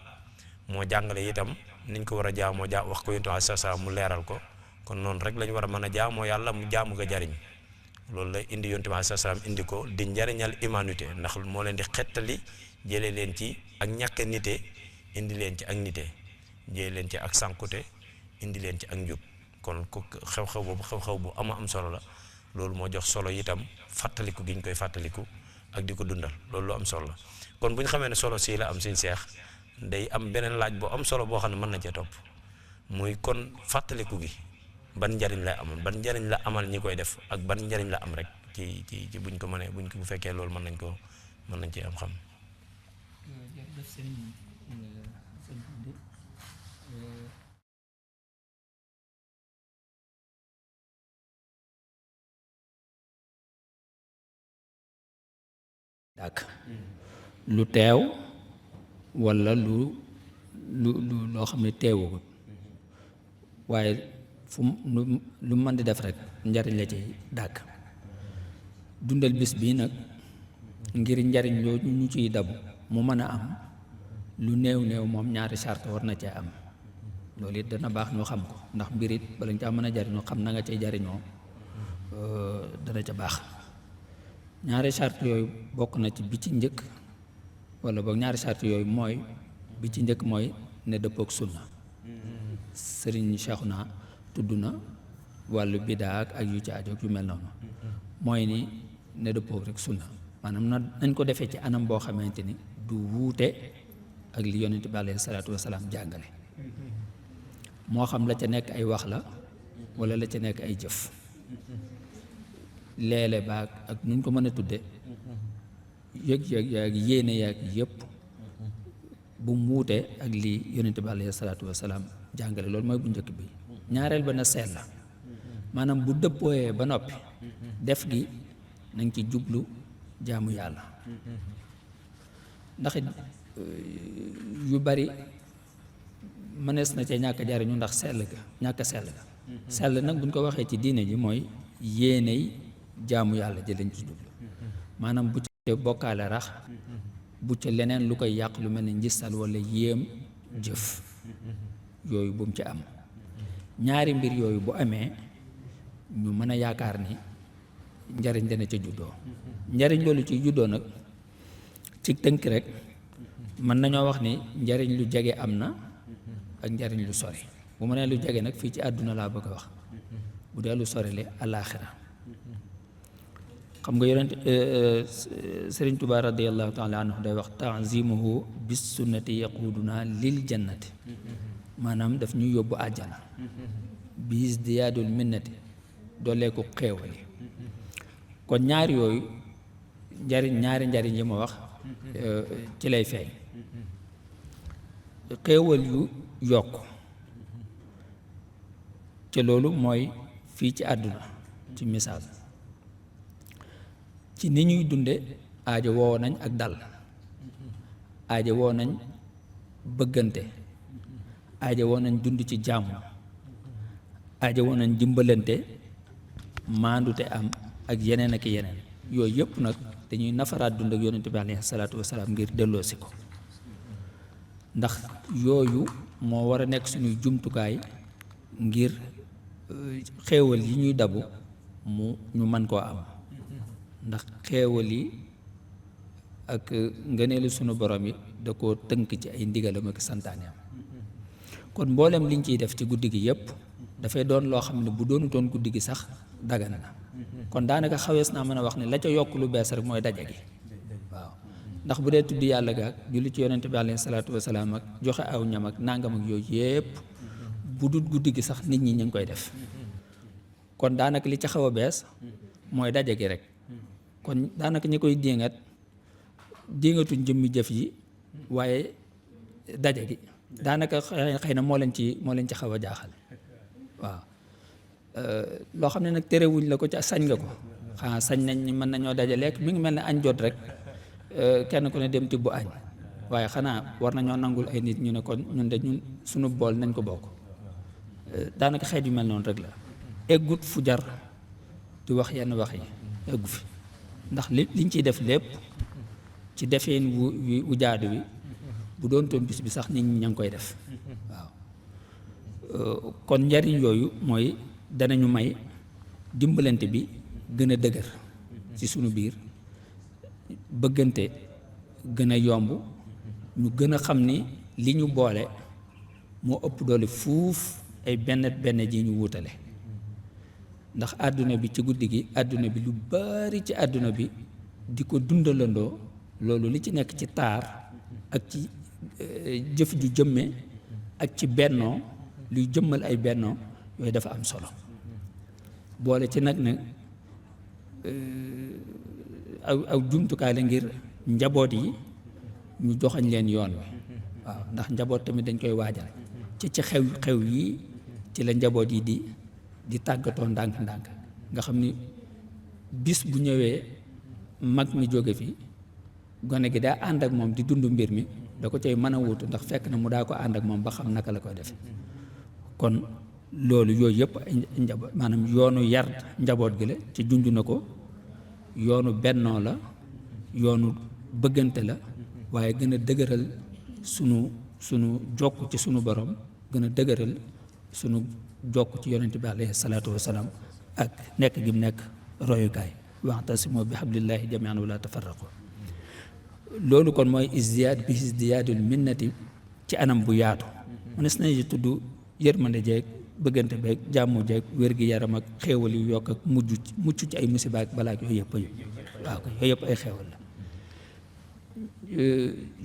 moo jàngale itam niñ ko war a jaamoo wax ko yonent bi sa mu leeral ko kon noonu rek lañ war a mën a jaamoo yàlla mu jaamu ga jariñ loolu la indi yonent bi sa indi ko di njariñal humanité ndax moo leen di xettali jëlee leen ci ak ñàkk nite indi leen ci ak nite jëlee leen ci ak sànkute indi leen ci ak njub kon ku xew-xew boobu xew-xew bu am solo la loolu moo jox solo itam fàttaliku gi ñu koy fàttaliku ak di ko dundal loolu lu am solo la kon bu ñu xamee ne solo sii la am Sëñ Seex day am beneen laaj bu am solo boo xam ne mën na cee topp muy kon fàttaliku gi ban njariñ lay amal ban njariñ la amal ñi koy def ak ban njariñ la am rek ci buñ ko mënee bu fekkee loolu mën nañ ci am xam.
dàkk lu teew walla loo xam ne teewugut waaye lu mën di def rek njariñ la ci dàkk dundal bis bii nag ngir njariñ loo ñu ciy dabu mu mën a am lu néew moom ñaari charte war na cee am loolu it dana baax ñu xam ko ndax mbir it bala nga caa mën a jariñoo xam na nga cay jariñoo dana ca baax ñaari charte yooyu bokk na ci bi ci njëkk wala boog ñaari charte yooyu mooy bi ci njëkk mooy ne dëppook sunna sëriñ Cheikhouna tudd na wàllu bidaa ak yu ci aju yu mel noonu mooy ni ne dëppook rek sunna maanaam nañ ko defee ci anam boo xamante ni du wuute ak li yonent bi alayhi salaatu wasalaam jàngale moo xam la ca nekk ay wax la wala la ca nekk ay jëf leele baag ak nuñ ko mën a tudde yëg-yëg yaag yéene yaag yëpp bu mu wuute ak li yonent bi alayhi salaatu wasalaam jàngale loolu mooy bu njëkk bi ñaareel ba na seet la maanaam bu dëppooyee ba noppi def gi nañ ci jublu jaamu yàlla ndax yu bari mënees na cee ñàkk jariñu ndax sell ga ñàkk sell ga sell nag buñ ko waxee ci diine ji mooy yéeney jaamu yàlla ji lañ ci jublu maanaam bu ca bokkaale rax bu ca leneen lu koy yàq lu mel ne njistal wala yéem jëf yooyu bu mu ci am ñaari mbir yooyu bu amee ñu mën a yaakaar ni njariñ dana ca juddoo njariñ loolu ci juddoo nag ci tënk rek mën nañoo wax ni njariñ lu jege am na ak njariñ lu sori bu ma nee lu jege nag fii ci àdduna laa bëgg a wax bu dee lu sori le alaaxira xam nga yonent Sëriñ Tuubaa radiyallahu taala anhu day wax tanzimuhu bis sunnati yaquduna lil jannati maanaam daf ñuy yóbbu àjjana bis diyaadul minnati doolee ko xéewali kon ñaar yooyu ñaari njariñ yi ma wax ci lay feeñ xéewal yu yokk ci loolu mooy fii ci àdduna ci misaal ci ni ñuy dunde aajo woo nañ ak dal aajo woo nañ bëggante aajo woo nañ dund ci jàmm aajo woo nañ dimbalante maandute am ak yeneen ak yeneen yooyu yëpp nag dañuy nafaraat dund ak yonent bi alayhi salaatu wasalaam ngir delloosi ko ndax yooyu moo war a nekk suñuy jumtukaay ngir xéewal yi ñuy dabu ñu mën koo am ndax xéewal yi ak ngëneelu sunu borom yi da koo tënk ci ay ndigalam ak santaaneam kon mboolem liñ ciy def ci guddi gi yëpp dafay doon loo xam ne bu doonutoon guddi gi sax dagan na kon daanaka xawees naa mën a wax ne la ca yokk lu bees rek mooy daje gi waaw ndax bu dee tudd yàlla ga ak julli ci yonent bi alayhi salaatu wasalaam ak joxe aw ñam ak nangam ak yooyu yëpp bu dul guddi gi sax nit ñi ñu ngi koy def kon daanaka li ca xaw a bees mooy daje gi rek kon daanaka ñi koy diingatuñ jëmmi jëf yi waaye daje gi daanaka xëy na moo leen ci xaw a jaaxal waaw loo xam ne nag terewuñ la ko ca sañ nga ko xanaa sañ nañ ni mën nañoo daje lekk mi ngi mel ne añ jot rek kenn ku ne dem tibbu añ waaye xanaa war nañoo nangul ay nit ñu ne kon ñun de ñun suñu bool nañ ko bokk daanaka xeet yu mel noonu rek la eggut fu jar di wax yenn wax yi eggu fi ndax liñ ciy def lépp ci defeen wu jaadu wi bu doon toon bis bi sax nit ñi ña ngi koy def waaw kon njariñ yooyu mooy danañu may dimbalante bi gën a dëgër ci sunu biir bëggante gën a yomb ñu gën a xam ni li ñu boole moo ëpp doole fuuf ay benn ji ñu wutale ndax àdduna bi ci guddi gi àdduna bi lu bari ci àdduna bi di ko dundalandoo loolu li ci nekk ci taar ak ci jëf ju jëmme ak ci bennoo luy jëmmal ay bennoo yooyu dafa am solo boole ci nag ne aw jumtukaay la ngir njaboot yi ñu joxañ leen yoon wi waaw ndax njaboot tamit dañ koy waajal ci xew yi ci la njaboot yi di tàggatoo ndànk-ndànk nga xam ni bis bu ñëwee mag mi jóge fi gone gi daa ànd ak moom di dund mbir mi da ko cay mën a wuutu ndax fekk na mu daa ko ànd ak moom ba xam naka la koy def kon loolu yooyu yëpp ay njaboot maanaam yoonu yar njaboot gi la ci junj na ko yoonu bennoo la yoonu bëggante la waaye gën a dëgëral sunu jokk ci sunu borom gën a dëgëral sunu jokk ci yonent bi alayhi salaatu wasalaam ak nekk gi mu nekk royukaay wa'tasimu bi hablillahi jami'an wala tafarraqu loolu kon mooy isdiyaadul minnati ci anam bu yaatu mënees nañu tudd yërmande jeeg bëggante beeg jàmmu jeeg wér-gi-yaram ak xéewal yu yokk ak mucc ci ay musiba ak balaa yooyu yëpp waaw yooyu yëpp ay xéewal la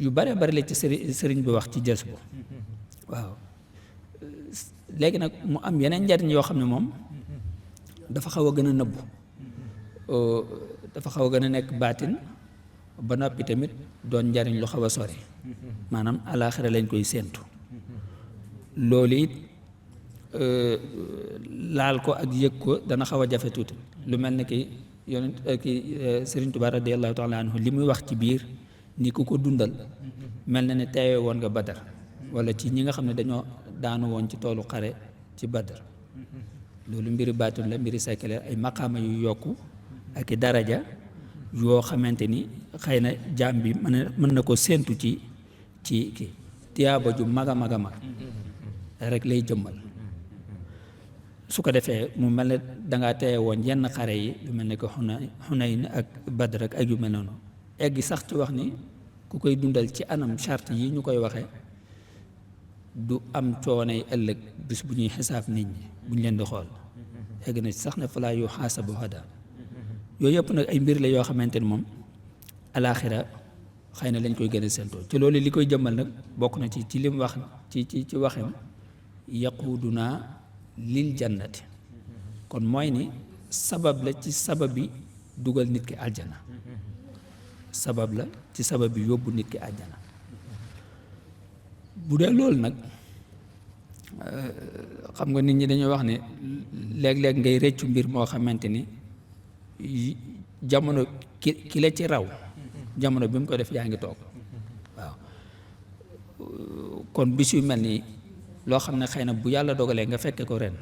yu bare bari la ci sëriñ bi wax ci jës bu waaw léegi nag mu am yeneen njariñ yoo xam ne moom dafa xaw a gën a nëbbu dafa xaw a gën a nekk baatin ba noppi tamit doon njariñ lu xaw a sori maanaam alaaxira lañ koy séentu loolu it laal ko ak yëg ko dana xaw a jafe tuuti lu mel ne ki yonent ki Sëriñ Tuubaa radiyallaahu taala anhu li muy wax ci biir ni ku ko dundal mel na ne teewe woon nga Badar wala ci ñi nga xam ne dañoo daanu woon ci toolu xare ci Badar loolu mbiri baatin la mbiri sekkale ay maqaama yu yokku ak i daraja yoo xamante ni xëy na jaam bi mën na ko séentu ci kii tiyaaba ju mag a mag a mag rek lay jëmmal su ko defee mu mel ne dangaa teye woon yenn xare yi lu mel ne ko Xunayn ak Badr ak yu mel noonu eggi sax ci wax ni ku koy dundal ci anam charte yi ñu koy waxee du am coonay ëllëg bis bu ñuy xisaab nit ñi bu ñu leen di xool egg na ci sax ne falaa yu xaasabu hada yooyu yëpp nag ay mbir la yoo xamante ni moom alaaxira xëy na lañ koy gën a séentoo ci loolu li koy jëmmal nag bokk na ci lim wax ci waxem yaquuduna lil jannati kon mooy ni sabab la ci sabab bi dugal nit ki aljana sabab la ci sabab bi yóbbu nit ki aljana bu dee loolu nag xam nga nit ñi dañuy wax ne léeg-léeg ngay rëccu mbir moo xamante ni jamono ki la ci raw jamono bi mu ko def yaa ngi toog waaw kon bis yu mel nii loo xam ne xëy na bu yàlla dogalee nga fekke ko ren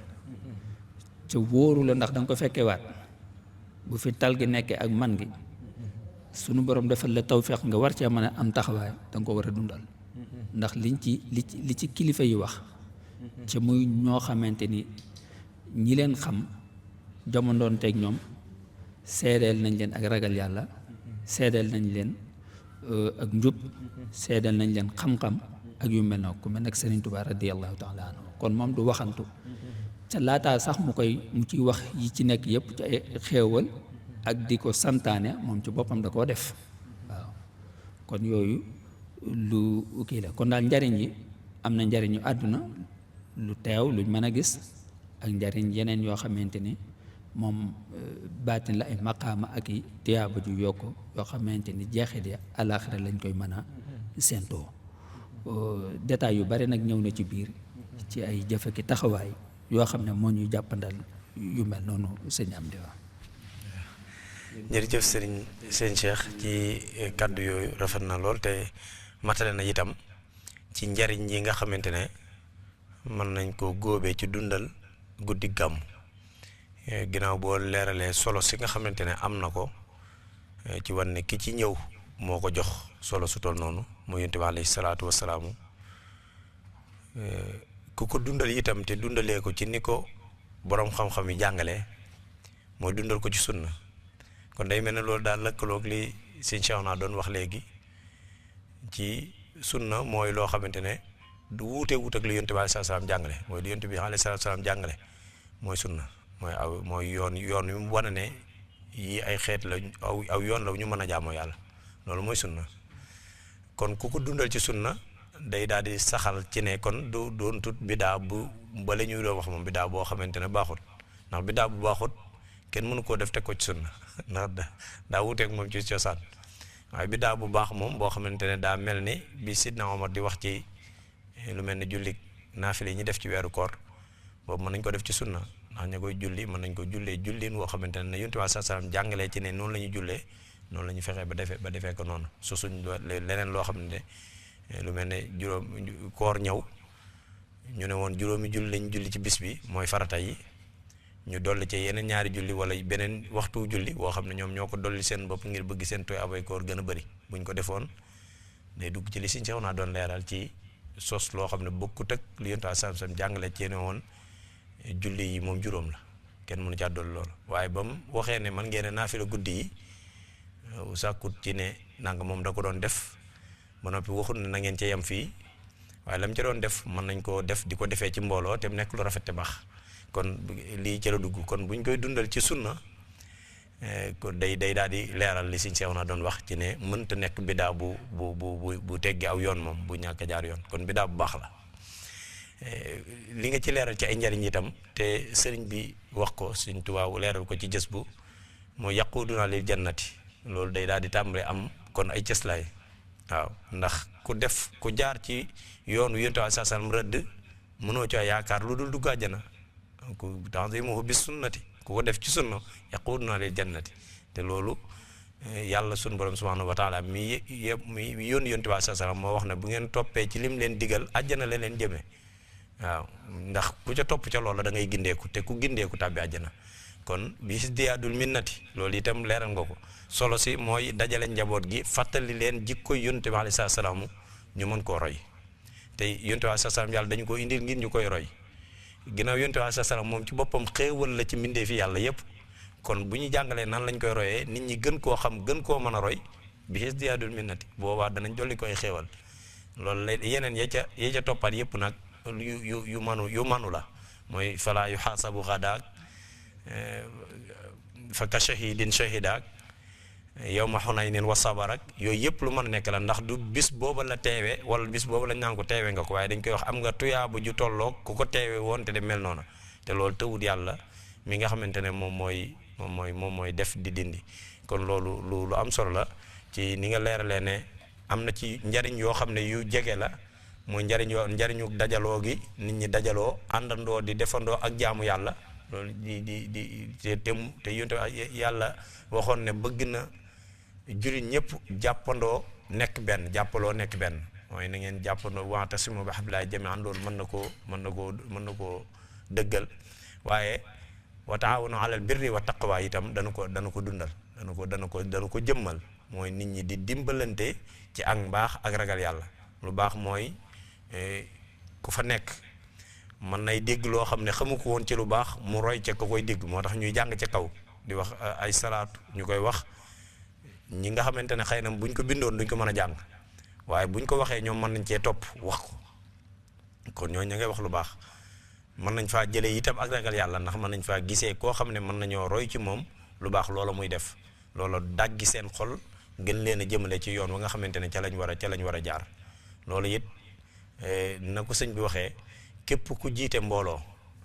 ca wóoru la ndax danga ko fekke waat bu fi tal gi nekkee ak man gi sunu borom defal la tawfeex nga war cee mën a am taxawaay danga ko war a dundal ndax li ci kilifa yi wax ca muy ñoo xamante ni ñi leen xam jamondoon teeg ñoom seedeel nañ leen ak ragal yàlla seedeel nañ leen ak njub seedeel nañ leen xam-xam ak yu mel noonu ku mel nag Sëriñ Tuubaa radiyallaahu taala anhu kon moom du waxantu ca laataa sax mu ciy wax yi ci nekk yëpp ci ay xéewal ak di ko santaane moom ci boppam da koo def waaw kon yooyu lu kii la kon daal njariñ yi am na njariñu àdduna lu teew luñ mën a gis ak njariñ yeneen yoo xamante ni moom baatin la ay maqaama ak i tiyaaba ju yokk yoo xamante ni jeexit ya alaaxira lañ koy mën a séentoo détails yu bari nag ñëw na ci biir ci ay jëfe ki taxawaay yoo xam ne moo ñuy jàppandal yu mel noonu sëñ Amdi wax.
jërëjëf sëñ Cheikh ci kàddu yooyu rafet na lool te matale na itam ci njariñ yi nga xamante ne mën nañ ko góobee ci dundal guddi gàmm ginnaaw boo leeralee solo si nga xamante ne am na ko ci wan ne ki ci ñëw moo ko jox solo su toll noonu mu yonent bi alayhi salaatu wasalaamu ku ko dundal itam te dundalee ko ci ni ko boroom xam-xam yi jàngalee mooy dundal ko ci sunna kon day mel ne loolu daal lëkkaloog li sëñ Cheikh naa doon wax léegi ci sunna mooy loo xamante ne du wuute ak li yonent bi alayhi salaam jàngale mooy li yonent bi alayhi salaam jàngale mooy sunna mooy yoon yu mu wane ne yi ay xeet la aw yoon la ñu mën a jaamoo yàlla loolu mooy sunna kon ku ko dundal ci sunna day daal di saxal ci ne kon du doon tut bidaa bu bala ñuy doon wax moom bidaa boo xamante ne baaxut ndax bidaa bu baaxut kenn mënu koo def teg ko ci sunna ndax daa wuuteeg moom ci cosaan waaye bidaa bu baax moom boo xamante ne daa mel ni bi Sidna Omar di wax ci lu mel ne julli naafile yi ñu def ci weeru koor boobu mën nañ ko def ci sunna ndax ña koy julli mën nañ ko jullee jullin woo xamante ne Yonent bi sallallahu alayhi wasallam jàngalee ci ne noonu la ñuy jullee noonu la ñu fexee ba defee ko noonu su suñ leneen loo xam ne lu mel ne juróom koor ñëw ñu ne woon juróomi julli lañ julli ci bis bi mooy farata yi ñu dolli ci yeneen ñaari julli wala beneen waxtu julli woo xam ne ñoom ñoo ko dolli seen bopp ngir bëgg seen tooy abay koor gën a bëri buñ ko defoon day dugg ci li Sëñ Seex naa doon leeral ci sos loo xam ne bokkut ak li Yonent bi sallallahu alayhi wasallam jàngale ci ne woon julli yi moom juróom la kenn mënu caa dolli loolu waaye ba mu waxee ne man ngeen naafila guddi yi sàkkut ci ne nanga moom da ko doon def ba noppi waxut ne na ngeen ca yem fii waaye lam ca doon def mën nañ koo def di ko defee ci mbooloo te mu nekk lu rafet te baax kon lii ca la dugg kon buñ koy dundal ci sunna kon day daal di leeral li Sëñ Seex naa doon wax ci ne mënta nekk bidaa bu teggi aw yoon moom bu ñàkk a jaar yoon kon bidaa bu baax la li nga ci leeral ci ay njariñ itam te sëriñ bi wax ko Sëñ Tuubaa leeral ko ci jës bu mooy yaquduna lil jannati loolu day daal di tàmbale am kon ay cëslaay waaw ndax ku jaar ci yoonu Yonent bi sallallahu alayhi wasallam rëdd mënoo caa yaakaar lu dul dugg àjjana ku tanzimuhu bis sunnati ku ko def ci sunna yaquduna lil jannati te loolu yàlla sun borom subhanahu wa taala mi yónni Yonent bi sallallahu alayhi wasallam moo wax ne bu ngeen toppee ci lim leen digal àjjana la leen jëmee waaw ndax ku ca topp ca loola da ngay gindeeku te ku gindeeku tàbbi àjjana kon bis diyaadul minnati loolu itam leeral nga ko solo si mooy dajale njaboot gi fàttali leen jikko Yonent bi alayhi salaam ñu mën koo roy te Yonent bi alayhi salaam yàlla dañu ko indil ngir ñu koy roy ginnaaw Yonent bi alayhi salaam moom ci boppam xéewal la ci mbindee fi yàlla yépp kon bu ñu jàngalee nan lañ koy royee nit ñi gën koo xam gën koo mën a roy bis diyaadul minnati boobaa danañ dolli koy xéewal loolu la yeneen ya ca toppaat yépp nag yu manu la mooy falaa yu xaasabu xadaak fa ka shahidin shahidaak yawma Hunaynin wa sabarak yooyu yëpp lu mën a nekk la ndax du bis booba la teewe wala bis booba la ñaan ko teewe nga ko waaye dañ koy wax am nga tuyaaba ju tolloog ku ko teewe woon te de mel noona te loolu tëwut yàlla mi nga xamante ne moom mooy def di dindi kon loolu lu am solo la ci ni nga leeralee ne am na ci njariñ yoo xam ne yu jege la mooy njariñu dajaloo gi nit ñi dajaloo àndandoo di defandoo ak jaamu yàlla loolu te yonte yàlla waxoon ne bëgg na jullit ñëpp jàppandoo nekk benn mooy na ngeen jàppandoo wa'tasimu bi hablillahi jami'an loolu mën na koo dëggal waaye wa ta'awanu 'alal birri wa taqwa itam dana ko dundal dana ko jëmmal mooy nit ñi di dimbalante ci ak mbaax ak ragal yàlla lu baax mooy ku fa nekk mën nay dégg loo xam ne xamu ko woon ci lu baax mu roy ca ko koy dégg moo tax ñuy jàng ca kaw di wax ay salaatu ñu koy wax ñi nga xamante ne xëy na buñ ko bindoon duñ ko mën a jàng waaye buñ ko waxee ñoom mën nañ cee topp wax ko kon ñooñu ña ngay wax lu baax mën nañ faa jëlee itam ak ragal yàlla ndax mën nañ faa gisee koo xam ne mën nañoo roy ci moom lu baax loola muy def loola daggi seen xol gën leen a jëmale ci yoon wa nga xamante ne ca lañ war a jaar loolu it na ko sëñ bi waxee képp ku jiite mbooloo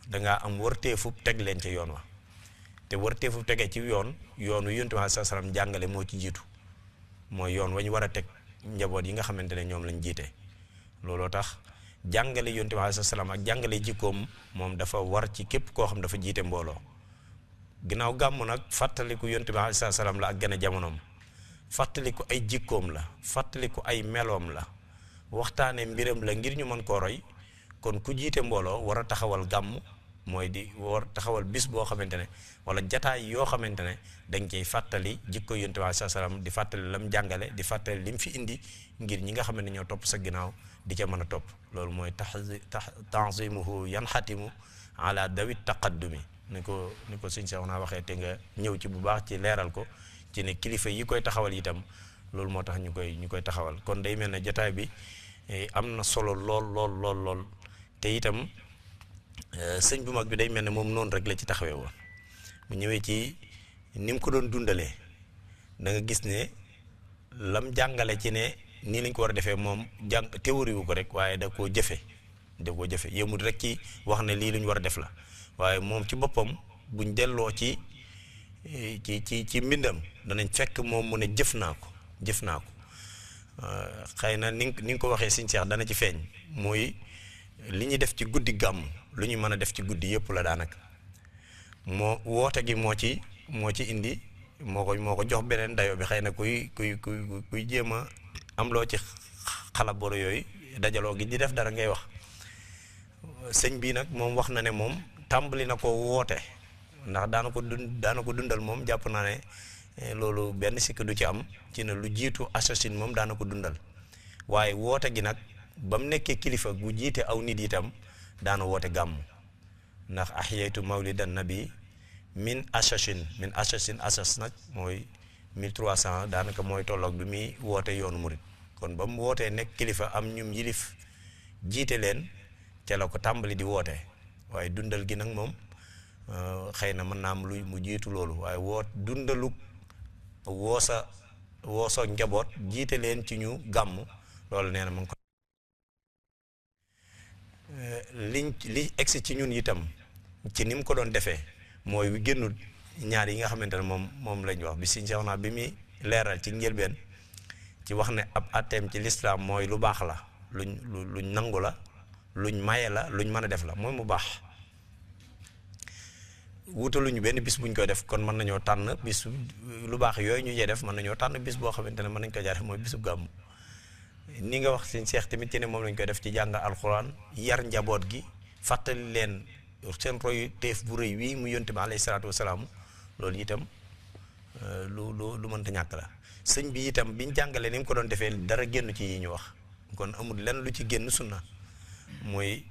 dangaa am warteefu teg leen ca yoon wa te warteefu tegee ci yoonu Yonent bi sallallahu alayhi wasallam jàngale moo ci jiitu mooy yoon wañ war a teg njaboot yi nga xamante ne ñoom lañ jiite looloo tax jàngale yonent bi alayhi salaam ak jàngale jikkoom moom dafa war ci képp koo xam dafa jiite mbooloo. ginnaaw gàmm nag fàttaliku yonent bi alayhi salaam la ak gën a jamonoom, fàttaliku ay jikkoom la, fàttaliku ay meloom la, waxtaane mbiram la ngir ñu mën koo roy. kon ku jiite mbooloo war a taxawal gàmm mooy di war taxawal bis boo xamante ne wala jataay yoo xamante ne dañ koy fàttali jikko yonent bi alayhi salaam, di fàttali lam jàngale, di fàttali lim fi indi ngir ñi nga xam ne ñoo topp sa ginnaaw di ca mën a topp. loolu mooy tanzimuhu yanxatimu ala dawit taqaddumi ni ko sëñ Seex naa waxee te nga ñëw ci bu baax ci leeral ko ci ne kilifa yi koy taxawal itam loolu moo tax ñu koy taxawal. kon day mel ne jataay bi am na solo lool te itam sëñ bu mag bi day mel ne moom noonu rek la ci taxawee woon. mu ñëwee ci ni mu ko doon dundalee da nga gis ne lam jàngale ci ne nii lañ ko war a defee moom jàng théorie wu ko rek waaye da koo jëfe yëmut rek ci wax ne lii lu ñu war a def la, waaye moom ci boppam buñ delloo ci mbindam danañ fekk moom mu ne jëf naa ko xëy na ni nga ko waxee Sëñ Seex dana ci feeñ. mooy li ñuy def ci guddi gàmm lu ñu mën a def ci guddi yëpp la daanaka moo woote gi moo ci indi moo ko jox beneen dayo bi. xëy na kuy jéem a am loo ci xalaboro yooyu dajaloo gi di def dara ngay wax. sëñ bii nag moom wax na ne moom tàmbali na ko woote ndax daana ko dundal moom jàpp naa ne loolu benn sikk du ci am ci ne lu jiitu assasine moom daana ko dundal, waaye woote gi nag ba mu nekkee kilifa gu jiite aw nit itam daana woote gàmm. ndax ahyaytu mawlidan nabi min assasine asas nag mooy 1300 daanaka mooy tolloog bi muy woote yoonu murit. kon ba mu wootee nekk kilifa am ñum yilif jiite leen ca la ko tàmbali di woote, waaye dundal gi nag moom xëy na mën naa am lu mu jiitu loolu, waaye dundalu woosa njaboot jiite leen ci ñu gàmm loolu nee na ma ngi ko li egsi ci ñun itam ci ni mu ko doon defee mooy wi génnul ñaar yi nga xamante ne moom lañ wax bi Sëñ Seexuna bi muy leeral ci njëlbeen ci wax ne ab atteem ci lislaam mooy lu baax la, luñ nangu la, luñ maye la, luñ mën a def la, mooy mu baax. wutaluñu benn bis buñ koy def, kon mën nañoo tànn bis lu baax yooyu ñu jee def mën nañoo tànn bis boo xamante ne mën nañ ko jaaree mooy bisu gàmmu. ni nga wax Sëñ Seex tamit ci ne moom lañ koy def ci jàng alxuraan, yar njaboot gi, fàttali leen seen royu teef bu rëy wii mu yonte bi alayhi salaatu wasalaam. loolu itam lu mënta ñàkk la. sëñ bi itam biñ jàngalee ni mu ko doon defee dara génn ci yi ñu wax, kon amul lenn lu ci génn sunna. mooy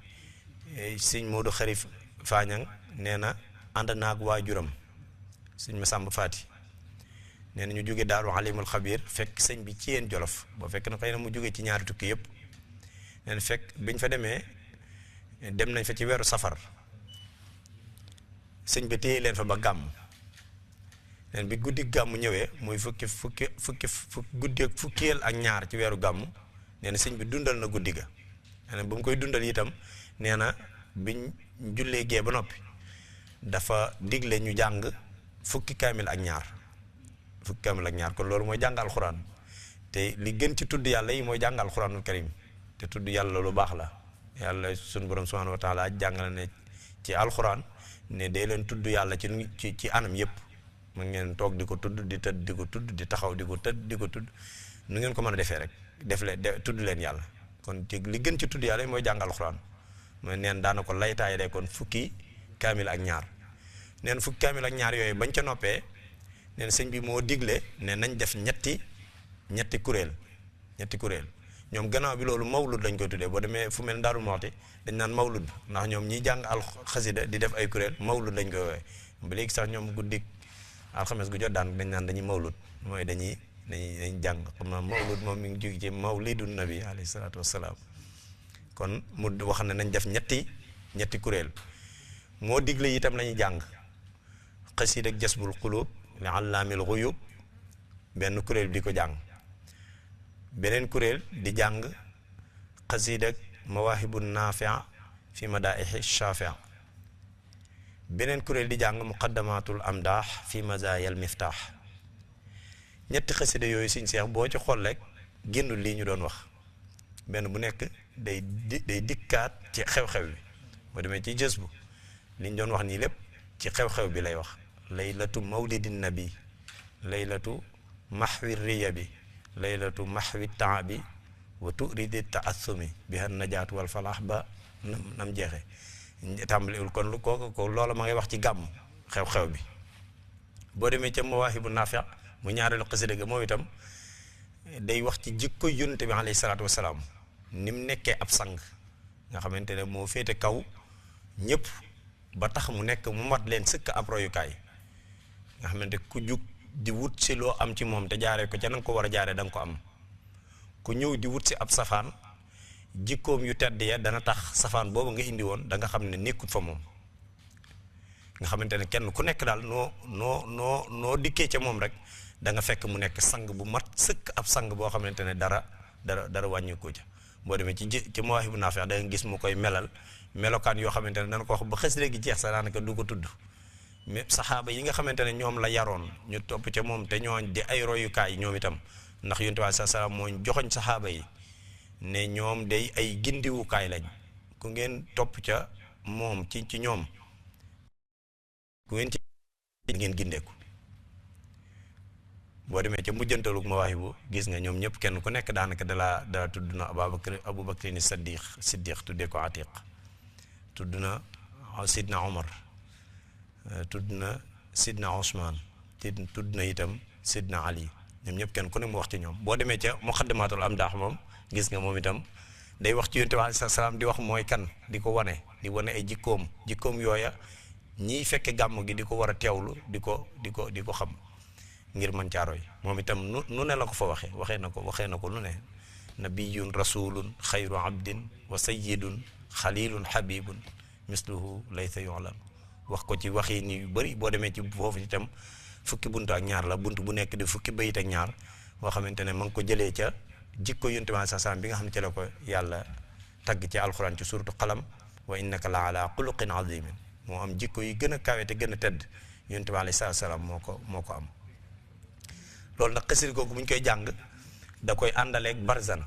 sëñ Modou Xarif Faañang nee na ànd naag waajuram sëñ Masamba Faati nee na ñu jóge Daaru Alimul Xabiir fekk sëñ bi ci yéen Jolof boo fekk na xëy na mu jóge ci ñaari tukki yëpp. nee na fekk biñ fa dem nañ fa ci weeru safar, sëñ bi téye leen fa ba gàmm. nee na bi guddi gàmm ñëwee muy fukki fukkeel ak ñaar ci weeru gàmm, nee na sëñ bi dundal na guddi ga. nee na bu mu koy dundal itam nee na biñ jullee gee ba noppi dafa digle ñu jàng fukki kaamil ak ñaar kon loolu mooy jàng alxuraan. te li gën ci tudd yàlla yi mooy jàng alxuraanul karim, te tudd yàlla lu baax la. yàlla sunu borom subhaanahu wa taala jàngale ne ci alxuraan ne day leen tudd yàlla ci anam yëpp. mu ngeen toog di ko tudd, di tëdd di ko tudd, di taxaw di ko tëdd di ko tudd, nu ngeen ko mën a defee rek tudd leen yàlla. kon ci li gën ci tudd yàlla mooy jàng alxuraan. mooy neen daana ko laytaay de kon fukki kaamil ak ñaar. neen fukki kaamil ak ñaar yooyu bañ ca noppee neen sëñ bi moo digle ne nañ def ñetti kuréel ñoom gannaaw bi loolu mawlud lañ koy tuddee. boo demee fu mel Daaru Muxti dañ naan mawlud, ndax ñoom ñiy jàng xasida di def ay kuréel mawlud lañ koy woowee. ba léegi sax ñoom guddi alxames gu jot dañ naan dañuy mawlud, mooy dañuy jàng. xam naa mawlud moom mi ngi jóge ci mawlidun nabi alayhi salaatu wassalaam. kon mu wax ne nañ def ñetti kuréel. moo digle itam nañu jàng xasiid ak jasbul qulub li allaamil ghuyub, benn kuréel bi di ko jàng. beneen kuréel di jàng xasiid ak mawaahibun naafi'a fi madaa'ihi shaafi'a. beneen kuréel di jàng muqaddamatul amdaax fi mazaayal miftaax. ñetti xasida yooyu Sëñ Seex boo ci xool rek génnul lii ñu doon wax. benn bu nekk day dikkaat ci xew-xew bi boo demee ci jës bu liñ doon wax nii lépp ci xew-xew bi lay wax laylatu mawlidin nabi laylatu mahwi riya bi laylatu mahwi taabi wa turidi taassumi biha najaatu wal falaax ba nam jeexe tàmbaliwul kon lu ko loola ma ngay wax ci gàmm xew-xew bi boo demee ca mawaahibu naafi mu ñaareelu xasida ga moom itam day wax ci jikko yonent bi alayhi salaatu wasalaam ni mu nekkee ab sang nga xamante ne moo féete kaw ñëpp ba tax mu nekk mu mat leen sëkk ab royukaay nga xamante ku jug di wut si loo am ci moom te jaaree ko ca na nga ko war a jaaree da nga ko am ku ñëw di wut si ab safaan jikkoom yu tedd ya dana tax safaan boobu nga indi woon da nga xam ne nekkut fa moom nga xamante ne kenn ku nekk daal noo dikkee ca moom rek da nga fekk mu nekk sang bu mat sëkk ab sang boo xamante ne dara wàññi ko ca boo demee ci Mawaahibu Naafi da nga gis mu koy melal melokaan yoo xamante ne dana ko wax ba xës léegi jeex sa daanaka du ko tudd mais saxaaba yi nga xamante ne ñoom la yaroon ñu topp ca moom te ñooñ di ay royukaay ñoom itam ndax Yonent bi sa salaam moo joxoñ saxaaba yi ne ñoom day ay gindiwukaay lañ ku ngeen topp ca moom ci ñoom ku ngeen ci ngeen gindeeku boo demee ca mujjantalug Mawaahibu gis nga ñoom ñëpp kenn ku nekk daanaka dala tudd na Abubakar ni Siddiq tuddee ko Atiq tudd na Sidna Omar tudd na Sidna Ousmane tudd na itam Sidna Ali ñoom ñëpp kenn ku ne mu wax ci ñoom boo demee ca Muqaddimatul Amdaax moom gis nga moom itam day wax ci Yonent bi alayhi salaam di wax mooy kan di ko wane ay jikkoom yooya ñiy fekke gàmm gi di ko war a teewlu di ko xam ngir mën caaroy moom itam nu ne la ko fa waxee na ko nu ne nabiyun rasulun xayru abdin wa sayyidun xalilun habibun misluhu laysa yu'lam wax ko ci waxi ni yu bëri boo demee ci foofu itam fukki buntu ak ñaar la buntu bu nekk di fukki bayit ak ñaar boo xamante ne ma ngi ko jëlee ca jikko Yonent bi sa sam bi nga xam ne ci la ko yàlla tagg ci alxuraan ci suratu qalam wa innaka la ala xuluqin azimin moo am jikko yi gën a kawe te gën a tedd Yonent bi alayhi salaam moo ko am loolu nag xasida googu bu ñu koy jàng da koy àndaleeg barzan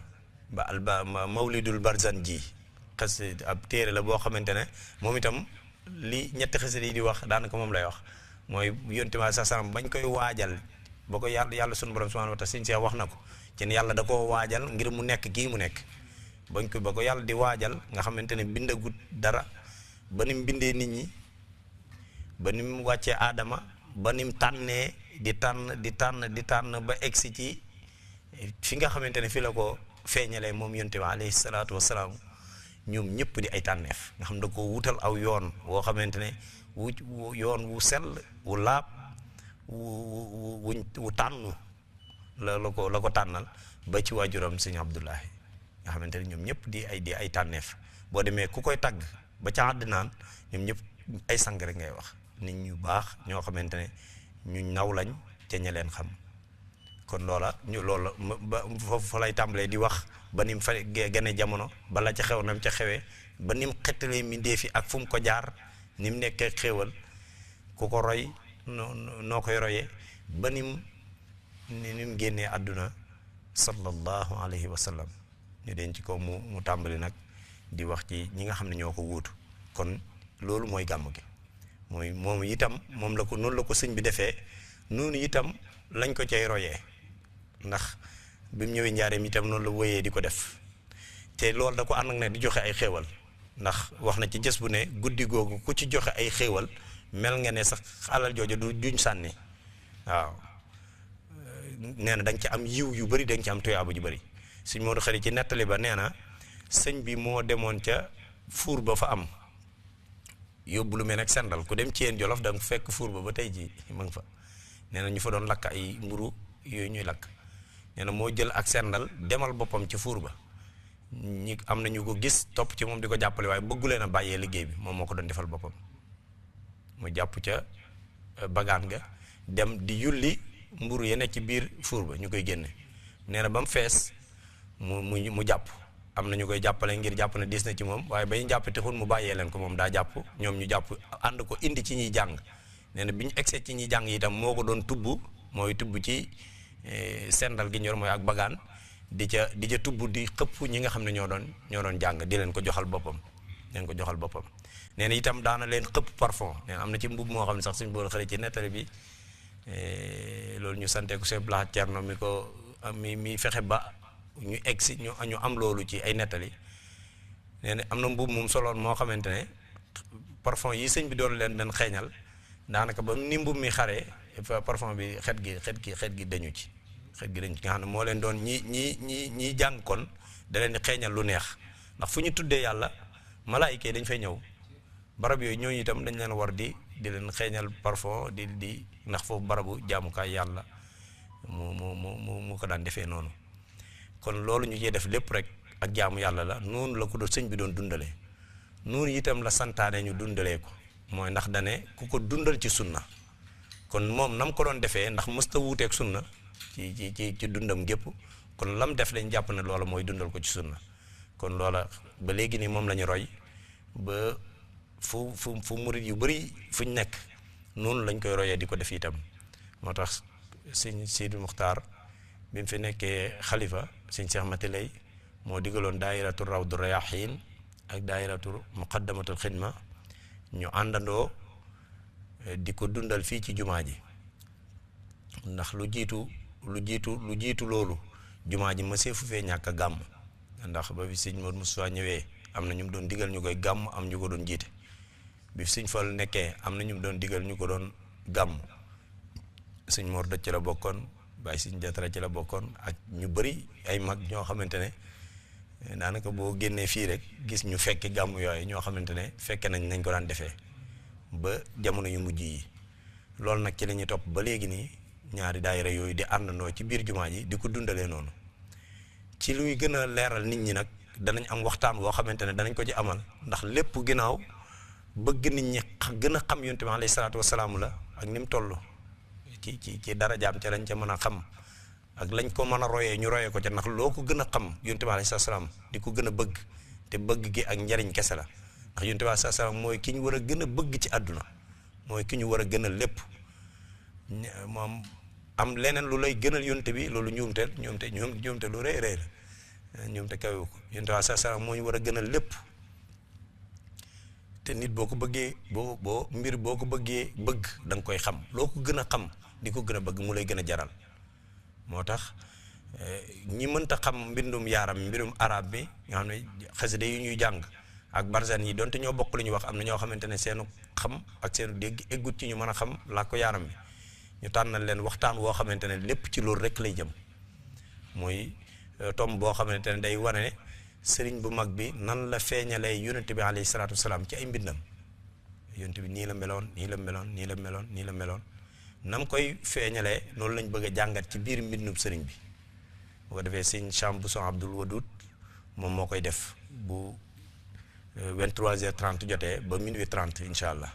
mawlidul barzan ji xasida ab téere la boo xamante ne moom itam li ñetti xasida yi di wax daanaka moom lay wax mooy Yonent bi sa salaam bañ koy waajal ba ko yàlla sunu borom subhanahu wa taala Sëñ Seex wax na ko ci ne yàlla da koo waajal ngir mu nekk kii mu nekk ba ko yàlla di waajal nga xamante ne bindagut dara ba ni mu bindee nit ñi ba ni mu wàccee aadama ba ni mu tànnee di tànn ba egsi ci fi nga xamante ne fi la ko feeñalee moom Yonent bi alayhi salaatu wasalaam ñoom ñëpp di ay tànneef nga xam da ko wutal aw yoon woo xamante ne yoon wu sell wu laab wu tànnu la ko tànnal ba ci waajuram Sëñ Abdullahi nga xamante ne ñoom ñëpp di ay tànneef boo demee ku koy tagg ba ca àddinaan ñoom ñëpp ay sang rek ngay wax nit ñu baax ñoo xamante ne ñu naw lañ ca ña leen xam kon loola ba foofu fa lay tàmbalee di wax ba ni mu fa gane jamono bala ca xew nam ca xewee ba ni mu xettalee mbindéef yi ak fu mu ko jaar ni mu nekkee xéewal ku ko roy noo koy royee ba ni mu génnee àdduna sallallahu alayhi wa sallam ñu denc ko mu tàmbali nag di wax ci ñi nga xam ne ñoo ko wuutu kon loolu mooy gàmm gi mooy moom itam noonu la ko sëñ bi defee noonu itam lañ ko cay royee ndax bi mu ñëwee njaareem itam noonu la wéyee di ko def te loolu da ko ànd ak ne di joxe ay xéewal ndax wax na ci jës bu ne guddi googu ku ci joxe ay xéewal mel nga ne sax alal jooju du juñ sànni waaw nee na da nga ci am yiw yu bëri da nga ci am tuyaaba ju bëri suñ Moodu Xari ci nettali ba nee na sëñ bi moo demoon ca fuur ba fa am yóbbu lu mel nag sendal ku dem ci yéen Jolof da nga fekk fuur ba tey ji ma nga fa nee na ñu fa doon lakk ay mburu yooyu ñuy lakk nee na moo jël ak sendal demal boppam ci fuur ba ñi am na ñu ko gis topp ci moom di ko jàppale waaye bëggu leen a bàyyee liggéey bi moom moo ko doon defal boppam mu jàpp ca bagaan ga dem di yulli mburu ya nekk ci biir fuur ba ñu koy génne nee na ba mu fees mu jàpp am na ñu koy jàppale ngir jàpp ne diis na ci moom waaye ba ñu jàpp texul mu bàyyee leen ko moom daa jàpp ñoom ñu jàpp ànd ko indi ci ñuy jàng nee na bi ñu egsee ci ñuy jàng itam moo ko doon tubb mooy tubb ci sendal gi ñor mooy ak bagaan di ca tubb di xëpp ñi nga xam ne ñoo doon jàng di leen ko joxal boppam nee na itam daana leen xëpp parfum nee na am na ci mbub moo xam ne sax suñ boor xëri ci nettali bi loolu ñu sante ko Cheikh Blahat Thierno mi fexe ba ñu egg si ñu am loolu ci ay nettali nee na am na mbub moom soloon moo xamante ne parfum yi sëñ bi doon leen den xeeñal daanaka ba ni mbub mi xaree parfum bi xet gi dañu ci nga xam ne moo leen doon ñi jàng kon da leen di xeeñal lu neex ndax fu ñu tuddee yàlla malaayika yi dañ fay ñëw barab yooyu ñooñu itam dañ leen war di leen xeeñal parfum di ndax foofu barabu jaamukaay yàlla mu ko daan defee noonu kon loolu ñu ciy def lépp rek ak jaamu yàlla la noonu la ko doon sëñ bi doon dundalee noonu itam la santaane ñu dundalee ko mooy ndax dane ku ko dundal ci sunna kon moom nam ko doon defee ndax mësta wuuteeg sunna ci dundam gépp kon lam def lañ jàpp ne loola mooy dundal ko ci sunna kon loola ba léegi nii moom la ñu roy ba fu murit yu bari fuñ nekk noonu lañ koy royee di ko def itam moo tax sëñ Sidi Muxtaar bi mu fi nekkee xalifa sëñ Cheikh Mati Lay moo digaloon daayiratu Rawdu Rayaxiin ak daayiratu Muqaddamatul Xidma ñu àndandoo di ko dundal fii ci jumaa ji ndax lu jiitu loolu jumaa ji ma seefu fee ñàkk a gàmm ndax ba fi sëñ Modou Moussa ñëwee am na ñu mu doon digal ñu koy gàmm am ñu ko doon jiite bi sëñ Fall nekkee am na ñu mu doon digal ñu ko doon gàmm sëñ Mor Doj ci la bokkoon Baye sëñ Jatara ci la bokkoon ak ñu bëri ay mag ñoo xamante ne daanaka boo génnee fii rek gis ñu fekke gàmm yooyu ñoo xamante ne fekke nañ ko daan defee ba jamono yu mujj yi loolu nag ci la ñuy topp ba léegi nii ñaari daayira yooyu di àndandoo ci biir jumaa ji di ko dundalee noonu ci luy gën a leeral nit ñi nag danañ am waxtaan woo xamante ne danañ ko ci amal ndax lépp ginnaaw bëgg nit ñi gën a xam yonent bi alayhi salaatu wasalaam la ak ni mu toll ci darajaam ca lañ ca mën a xam ak lañ ko mën a royee ñu royee ko ca ndax loo ko gën a xam yonent bi alayhi salaatu wasalaam di ko gën a bëgg te bëgg gi ak njariñ kese la ndax yonent bi alayhi salaatu wasalaam mooy ki ñu war a gën a bëgg ci àdduna mooy ki ñu war a gën a lépp moom am leneen lu lay gënal yonent bi loolu ñuumte lu rëy la ñuumte kawe ko yonent bi alayhi salaatu wasalaam moo ñu war a gënal lépp te nit boo ko bëggee mbir boo ko bëggee bëgg da nga koy xam loo ko gën a xam di ko gën a bëgg mu lay gën a jaral moo tax ñi mënta xam mbirum arab bi nga xam ne xasida yi ñuy jàng ak barzan yi donte ñoo bokk lu ñu wax am na ñoo xamante ne seenu xam ak seenu dégg eggut ci ñu mën a xam làkku yaaram bi ñu tànnal leen waxtaan woo xamante ne lépp ci loolu rek lay jëm mooy tom boo xamante ne day wane sëriñ bu mag bi nan la feeñalee yonent bi alayhi salaatu wasalaam ci ay mbindam yonent bi nii la meloon nam koy feeñalee noonu lañ bëgg a jàngat ci biir mbindum sëriñ bi bu ko defee sëñ Cham Bousso Abdoul Wadoud moom moo koy def bu 23h30 jotee ba minuit 30 incha allah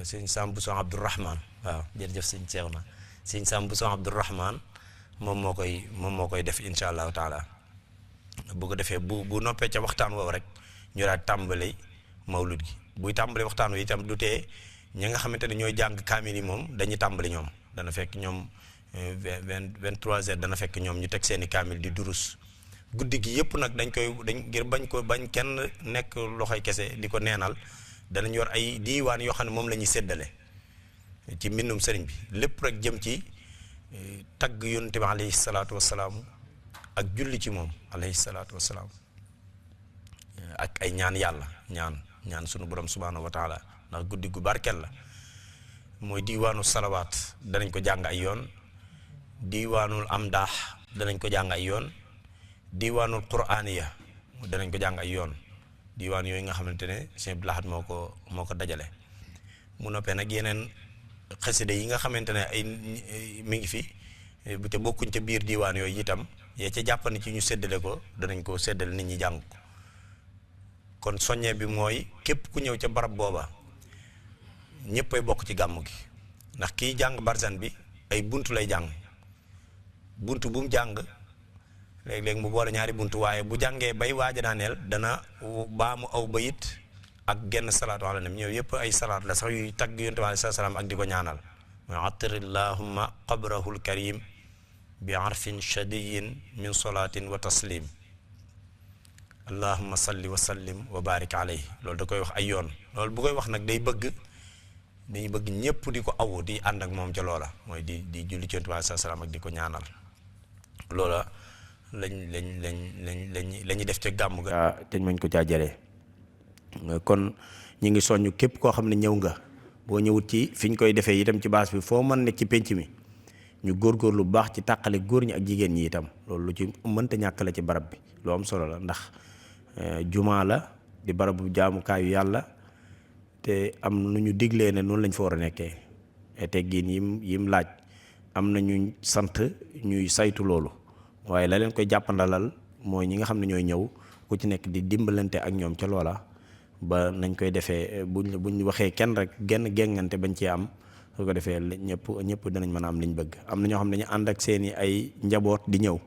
sëñ Cham Bousso Abdourahman waaw jërëjëf sëñ Cheikhouna sëñ Cham Bousso Abdourahman moom moo koy def incha allahu taala bu ko defee bu noppee ca waxtaan woowu rek ñu daal tàmbali mawlud gi buy tàmbali waxtaan wi itam du tee ñi nga xamante ne ñooy jàng kaamil yi moom dañuy tàmbali ñoom dana fekk ñoom 23h dana fekk ñoom ñu teg seeni kaamil di durus guddi gi yëpp nag dañ ngir bañ kenn nekk loxoy kese di ko neenal danañ yor ay diiwaan yoo xam ne moom la ñuy séddale ci mbindum sëriñ bi lépp rek jëm ci tagg yonent bi alayhi salaatu wasalaam ak julli ci moom alayhi salaatu wasalaam ak ay ñaan yàlla ñaan sunu borom subhaanahu wa taala ndax guddi gu barkel la mooy diiwaanu salawaat danañ ko jàng ay yoon diiwaanul amdaax danañ ko jàng ay yoon diiwaanul quraaniya danañ ko jàng ay yoon diiwaan yooyu nga xamante ne Sëñ Abdul Ahad moo ko dajale mu noppee nag yeneen xasida yi nga xamante ne ay mi ngi fi bu te bokkuñ ca biir diiwaan yooyu itam yee ca jàppani ci ñu séddale ko danañ ko séddale nit ñi jàng ko kon soññee bi mooy képp ku ñëw ca barab booba ñëppay bokk ci gàmmu gi ndax kiy jàng barzan bi ay buntu lay jàng buntu bu mu jàng léeg-léeg mu boole ñaari buntu waaye bu jàngee bay waaja daaneel dana baamu aw bayit ak genn salaatu ala nabi ñëw yëpp ay salaat la sax yuy tagg yonent bi alayhi salaam ak di ko ñaanal mooy attirillahumma qabrahul karim bi arfin shadiyin min solaatin wa taslim allahumma salli wa sallim wa barik alayhi. loolu da koy wax ay yoon. loolu bu koy wax nag dañuy bëgg ñëpp di ko awu di ànd ak moom ca loola mooy di julli ci Yonent bi sallallahu alayhi wasallam ak di ko ñaanal. loola lañuy def ca gàmm ga teñ mañ ko caa jëlee. kon ñi ngi soññ képp koo xam ne ñëw nga boo ñëwut ci fi ñu koy defee itam ci baas bi foo mën nekk ci pénc mi ñu góorgóorlu bu baax ci tàqale góor ñi ak jigéen ñi itam loolu lu ci mënta ñàkk la ci barab bi lu am solo la ndax jumaa la di barabu jaamukaayu yàlla te am nu ñu diglee ne noonu lañ fa war a nekkee teggin yim laaj am na ñu sant ñuy saytu loolu waaye la leen koy jàppandalal mooy ñi nga xam ne ñooy ñëw ku ci nekk di dimbalante ak ñoom ca loola ba nañ koy defee buñ waxee kenn rek genn géngante bañ ci am su ko defee ñëpp danañ mën a am liñ bëgg. am na ñoo xam ne dañu ànd ak seeni ay njaboot di ñëw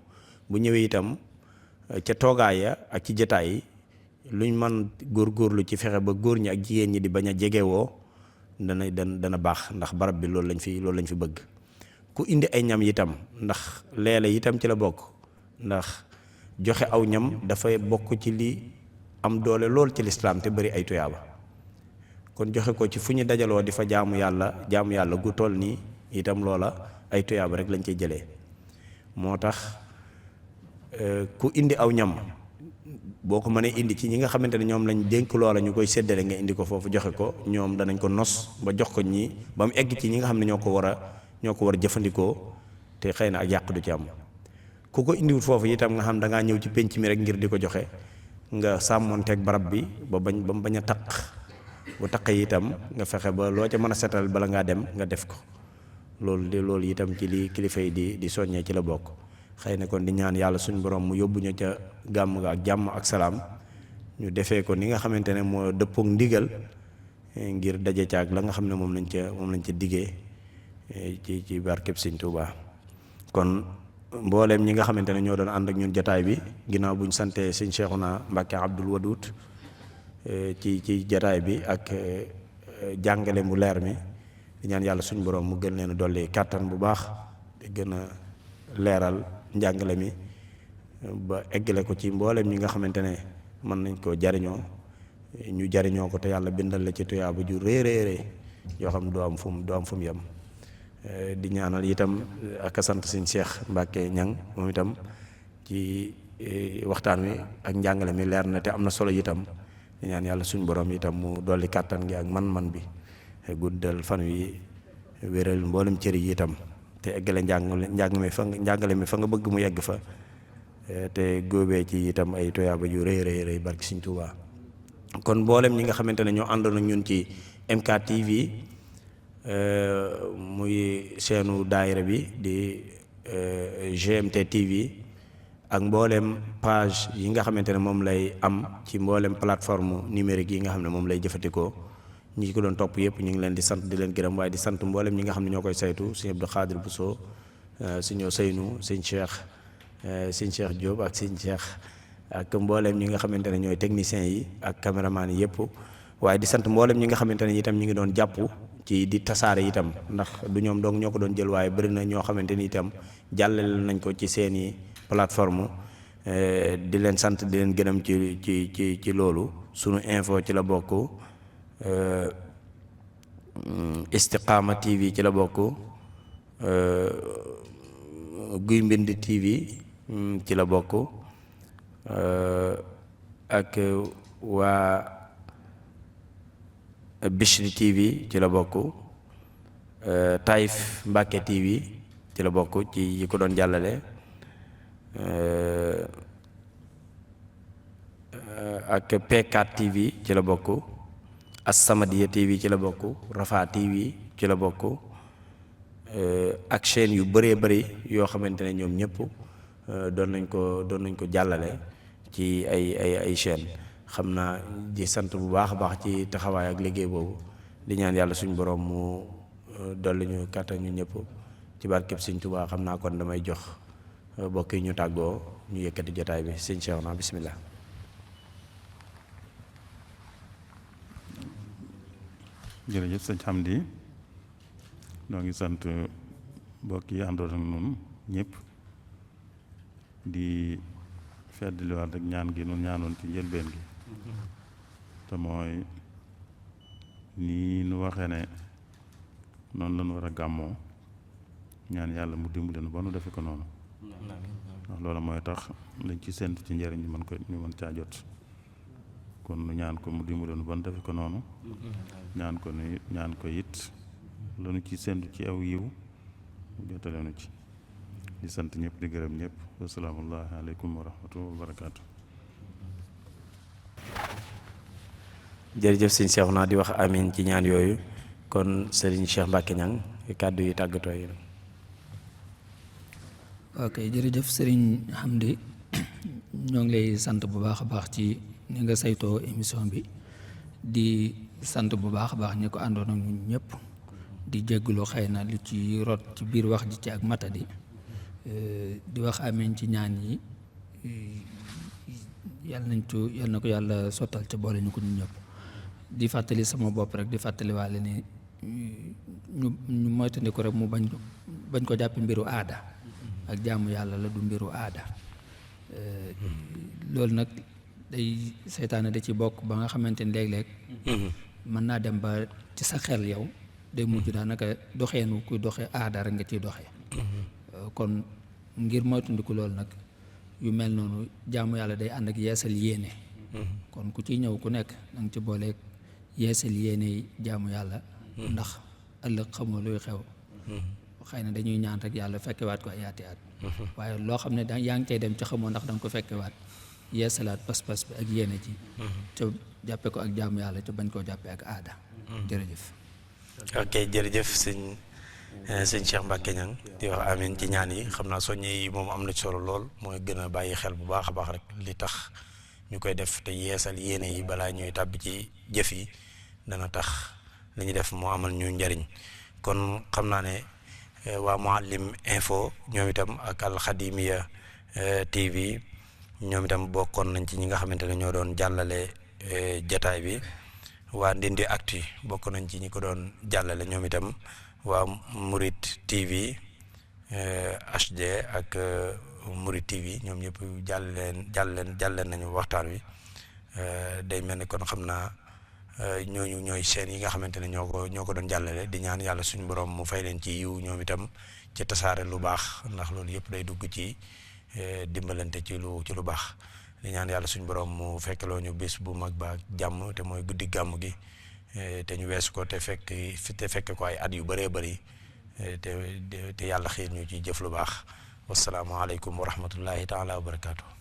bu ñëwee itam ca toogaay ya ak ci jataay yi luñ mën góorgóorlu ci fexe ba góor ñi ak jigéen ñi di bañ a jegewoo dana baax ndax barab bi loolu lañ fi bëgg. ku indi ay ñam itam ndax leele itam ci la bokk ndax joxe aw ñam dafay bokk ci li am doole lool ci lislaam te bari ay tuyaaba kon joxe ko ci fu ñu dajaloo di fa jaamu yàlla gu toll nii itam loola ay tuyaaba rek lañ ciy jëlee. moo tax ku indi aw ñam boo ko mënee indi ci ñi nga xamante ne ñoom lañ dénk loola ñu koy séddale nga indi ko foofu joxe ko ñoom danañ ko nos ba jox ko ñi ba mu egg ci ñi nga xam ne ñoo ko war a jëfandikoo te xëy na ak yàq du ci am. ku ko indiwut foofu itam nga xam da ngaa ñëw ci penc mi rek ngir di ko joxe nga sàmmoonteeg barab bi ba mu bañ a taq bu taqee itam nga fexe ba loo ca mën a setal bala ngaa dem nga def ko loolu itam ci li kilifa yi di soññee ci la bokk. xëy na kon di ñaan yàlla suñu borom mu yóbbu ñu ca gàmm ga ak jàmm ak salaam ñu defee ko ni nga xamante ne moo dëppook ndigal ngir daje ca ak la nga xam ne moom lañ ca diggee ci barkeb Sëñ Tuubaa. kon mbooleem ñi nga xamante ne ñoo doon ànd ak ñun jataay bi ginnaaw buñ santee Sëñ Seexuna Mbàkke Abdul Wadud ci jataay bi ak jàngale mu leer mi di ñaan yàlla suñu borom mu gën leen a dolli kàttan bu baax di gën a leeral njàngale mi ba eggale ko ci mbooleem ñi nga xamante ne mën nañ koo jariñoo ñu jariñoo ko te yàlla bindal la ci tuyaaba ju réeréeré yoo xam du am fu mu yem. di ñaanal itam ak sant Sëñ Cheikh Mbacke Ñang moom itam ci waxtaan wi ak njàngale mi leer na te am na solo itam di ñaan yàlla suñu borom itam mu dolli kàttan gi ak man-man bi guddal fan wi wéral mboolem cëri yi itam te eggale njàngale mi fa nga bëgg mu yegg fa te góobee ci itam ay toyaaba yu rëy barki Sëñ Tuubaa. kon mboolem ñi nga xamante ne ñoo àndoon ak ñun ci MK TV muy seenu daayira bi di GMT TV ak mboolem page yi nga xamante ne moom lay am ci mboolem plateforme numérique yi nga xam ne moom lay jëfandikoo ñi ko doon topp yëpp ñu ngi leen di sant di leen gërëm waaye di sant mboolem ñi nga xam ne ñoo koy saytu sëñ Abdou Khadir Bousso sëñ Seynou sëñ Cheikh Diop ak sëñ Cheikh ak mboolem ñi nga xamante ne ñooy techniciens yi ak caméraman yi yëpp waaye di sant mboolem ñi nga xamante ne itam ñu ngi doon jàpp ci di tasaare itam ndax du ñoom donc ñoo ko doon jël waaye bëri na ñoo xamante ni itam jàllale nañ ko ci seeni plateforme di leen sant di leen gërëm ci loolu sunu info ci la bokk Istiqaama TV ci la bokk Guy Mbind TV ci la bokk ak waa Bichri TV ci la bokk Taïf Mbacke TV ci la bokk ci yi ko doon jàllale ak P4 TV ci la bokk As-Samadiyya TV ci la bokk Rafa TV ci la bokk ak chaîne yu bëree bëri yoo xamante ne ñoom ñëpp doon nañ ko jàllale ci ay chaîne xam naa di sant bu baax a baax ci taxawaay ak liggéey boobu di ñaan yàlla suñu borom mu dolli ñu kàttan ñu ñëpp ci barkeb Sëñ Tuubaa. xam naa kon damay jox mbokk yi ñu tàggoo ñu yëkkati jotaay bi sëñ Cheikh na bismillah.
jërëjëf sëñ Hamdi noo ngi sant mbokk yi àndoon ak ñun ñëpp di feddliwaat rek ñaan gi nu ñaanoon ci njëlbeen gi te mooy nii nu waxee ne noonu lañu war a gàmmoo ñaan yàlla mu dimbali nu ba nu defe ko noonu ndax loolu mooy tax lañ ci séntu ci njëriñ ñu mën caa jot kon nu ñaan ko mu dimbali nu ba nu defe ko noonu ñaan ko it lanu ci séntu ci aw yiw mu jotale nu ci di sant ñëpp di gërëm ñëpp wasalaamullahi aleykum wa rahmatullahi wa barakaatu.
jërëjëf sëñ Cheikh naa di wax amin ci ñaan yooyu kon Serigne Cheikh Mbacke Niang kàddu yi tàggatoo yi.
ok jërëjëf Serigne Hamdi ñoo ngi lay sant bu baax a baax ci ni nga saytoo émission bi di sant bu baax a baax ñi ko àndoon ak ñun ñëpp di jégglu xëy na lu ci rot ci biir wax ji ci ak matadi di wax amin ci ñaan yi yàlla na ko yàlla sottal ca boole ñu ko ñun ñëpp di fàttali sama bopp rek di fàttali waale ni ñu moytandiku rek mu bañ ko jàppe mbiru aada ak jaamu yàlla la du mbiru aada loolu nag day seytaane da ci bokk ba nga xamante ni léeg-léeg mën naa dem ba ci sa xel yow day mujj daanaka doxeenu kuy doxe aada rek nga ciy doxee kon ngir moytandiku loolu nag yu mel noonu jaamu yàlla day ànd ak yeesal yéene kon ku ciy ñëw ku nekk danga ci booleeg yeesal yéene jaamu yàlla ndax ëllëg xamoo luy xew xëy na dañuy ñaan rek yàlla fekkewaat ko ay ati at waaye loo xam ne yaa ngi cay dem ci xamoo ndax da nga ko fekkewaat yeesalaat pas-pas bi ak yéene ji ca jàppe ko ak jaamu yàlla ca bañ koo jàppe ak aada jërëjëf
ok jërëjëf sëñ Cheikh Mbacke Niang di wax amin ci ñaan yi xam naa soññe yi moom am na ci solo lool mooy gën a bàyyi xel bu baax a baax rek li tax ñu koy def te yeesal yéene yi balaa ñuy tàbbi ci jëf yi dana tax li ñu def moo amal ñu njariñ kon xam naa ne waa Mouhalim info ñoom itam ak Al Khadimiya TV ñoom itam bokkoon nañ ci ñi nga xamante ne ñoo doon jàllale jataay bi waa Ndindi Actu bokk nañ ci ñi ko doon jàllale ñoom itam waa Murit TV HD ak Murit TV ñoom ñëpp jàll leen nañu waxtaan wi day mel ni kon xam naa ñooy seen yi nga xamante ne ñoo ko doon jàllale di ñaan yàlla suñu borom mu fay leen ci yiw ñoom itam ci tasaare lu baax ndax loolu yëpp day dugg ci dimbalante ci lu baax di ñaan yàlla suñu borom mu fekkeloo ñu bis bu mag ba jàmm te mooy guddi gàmm gi te ñu weesu ko te fekk ko ay at yu bëree bëri te yàlla xiir ñu ci jëf lu baax wasalaamaaleykum wa rahmatullahi taala wa barakaatu.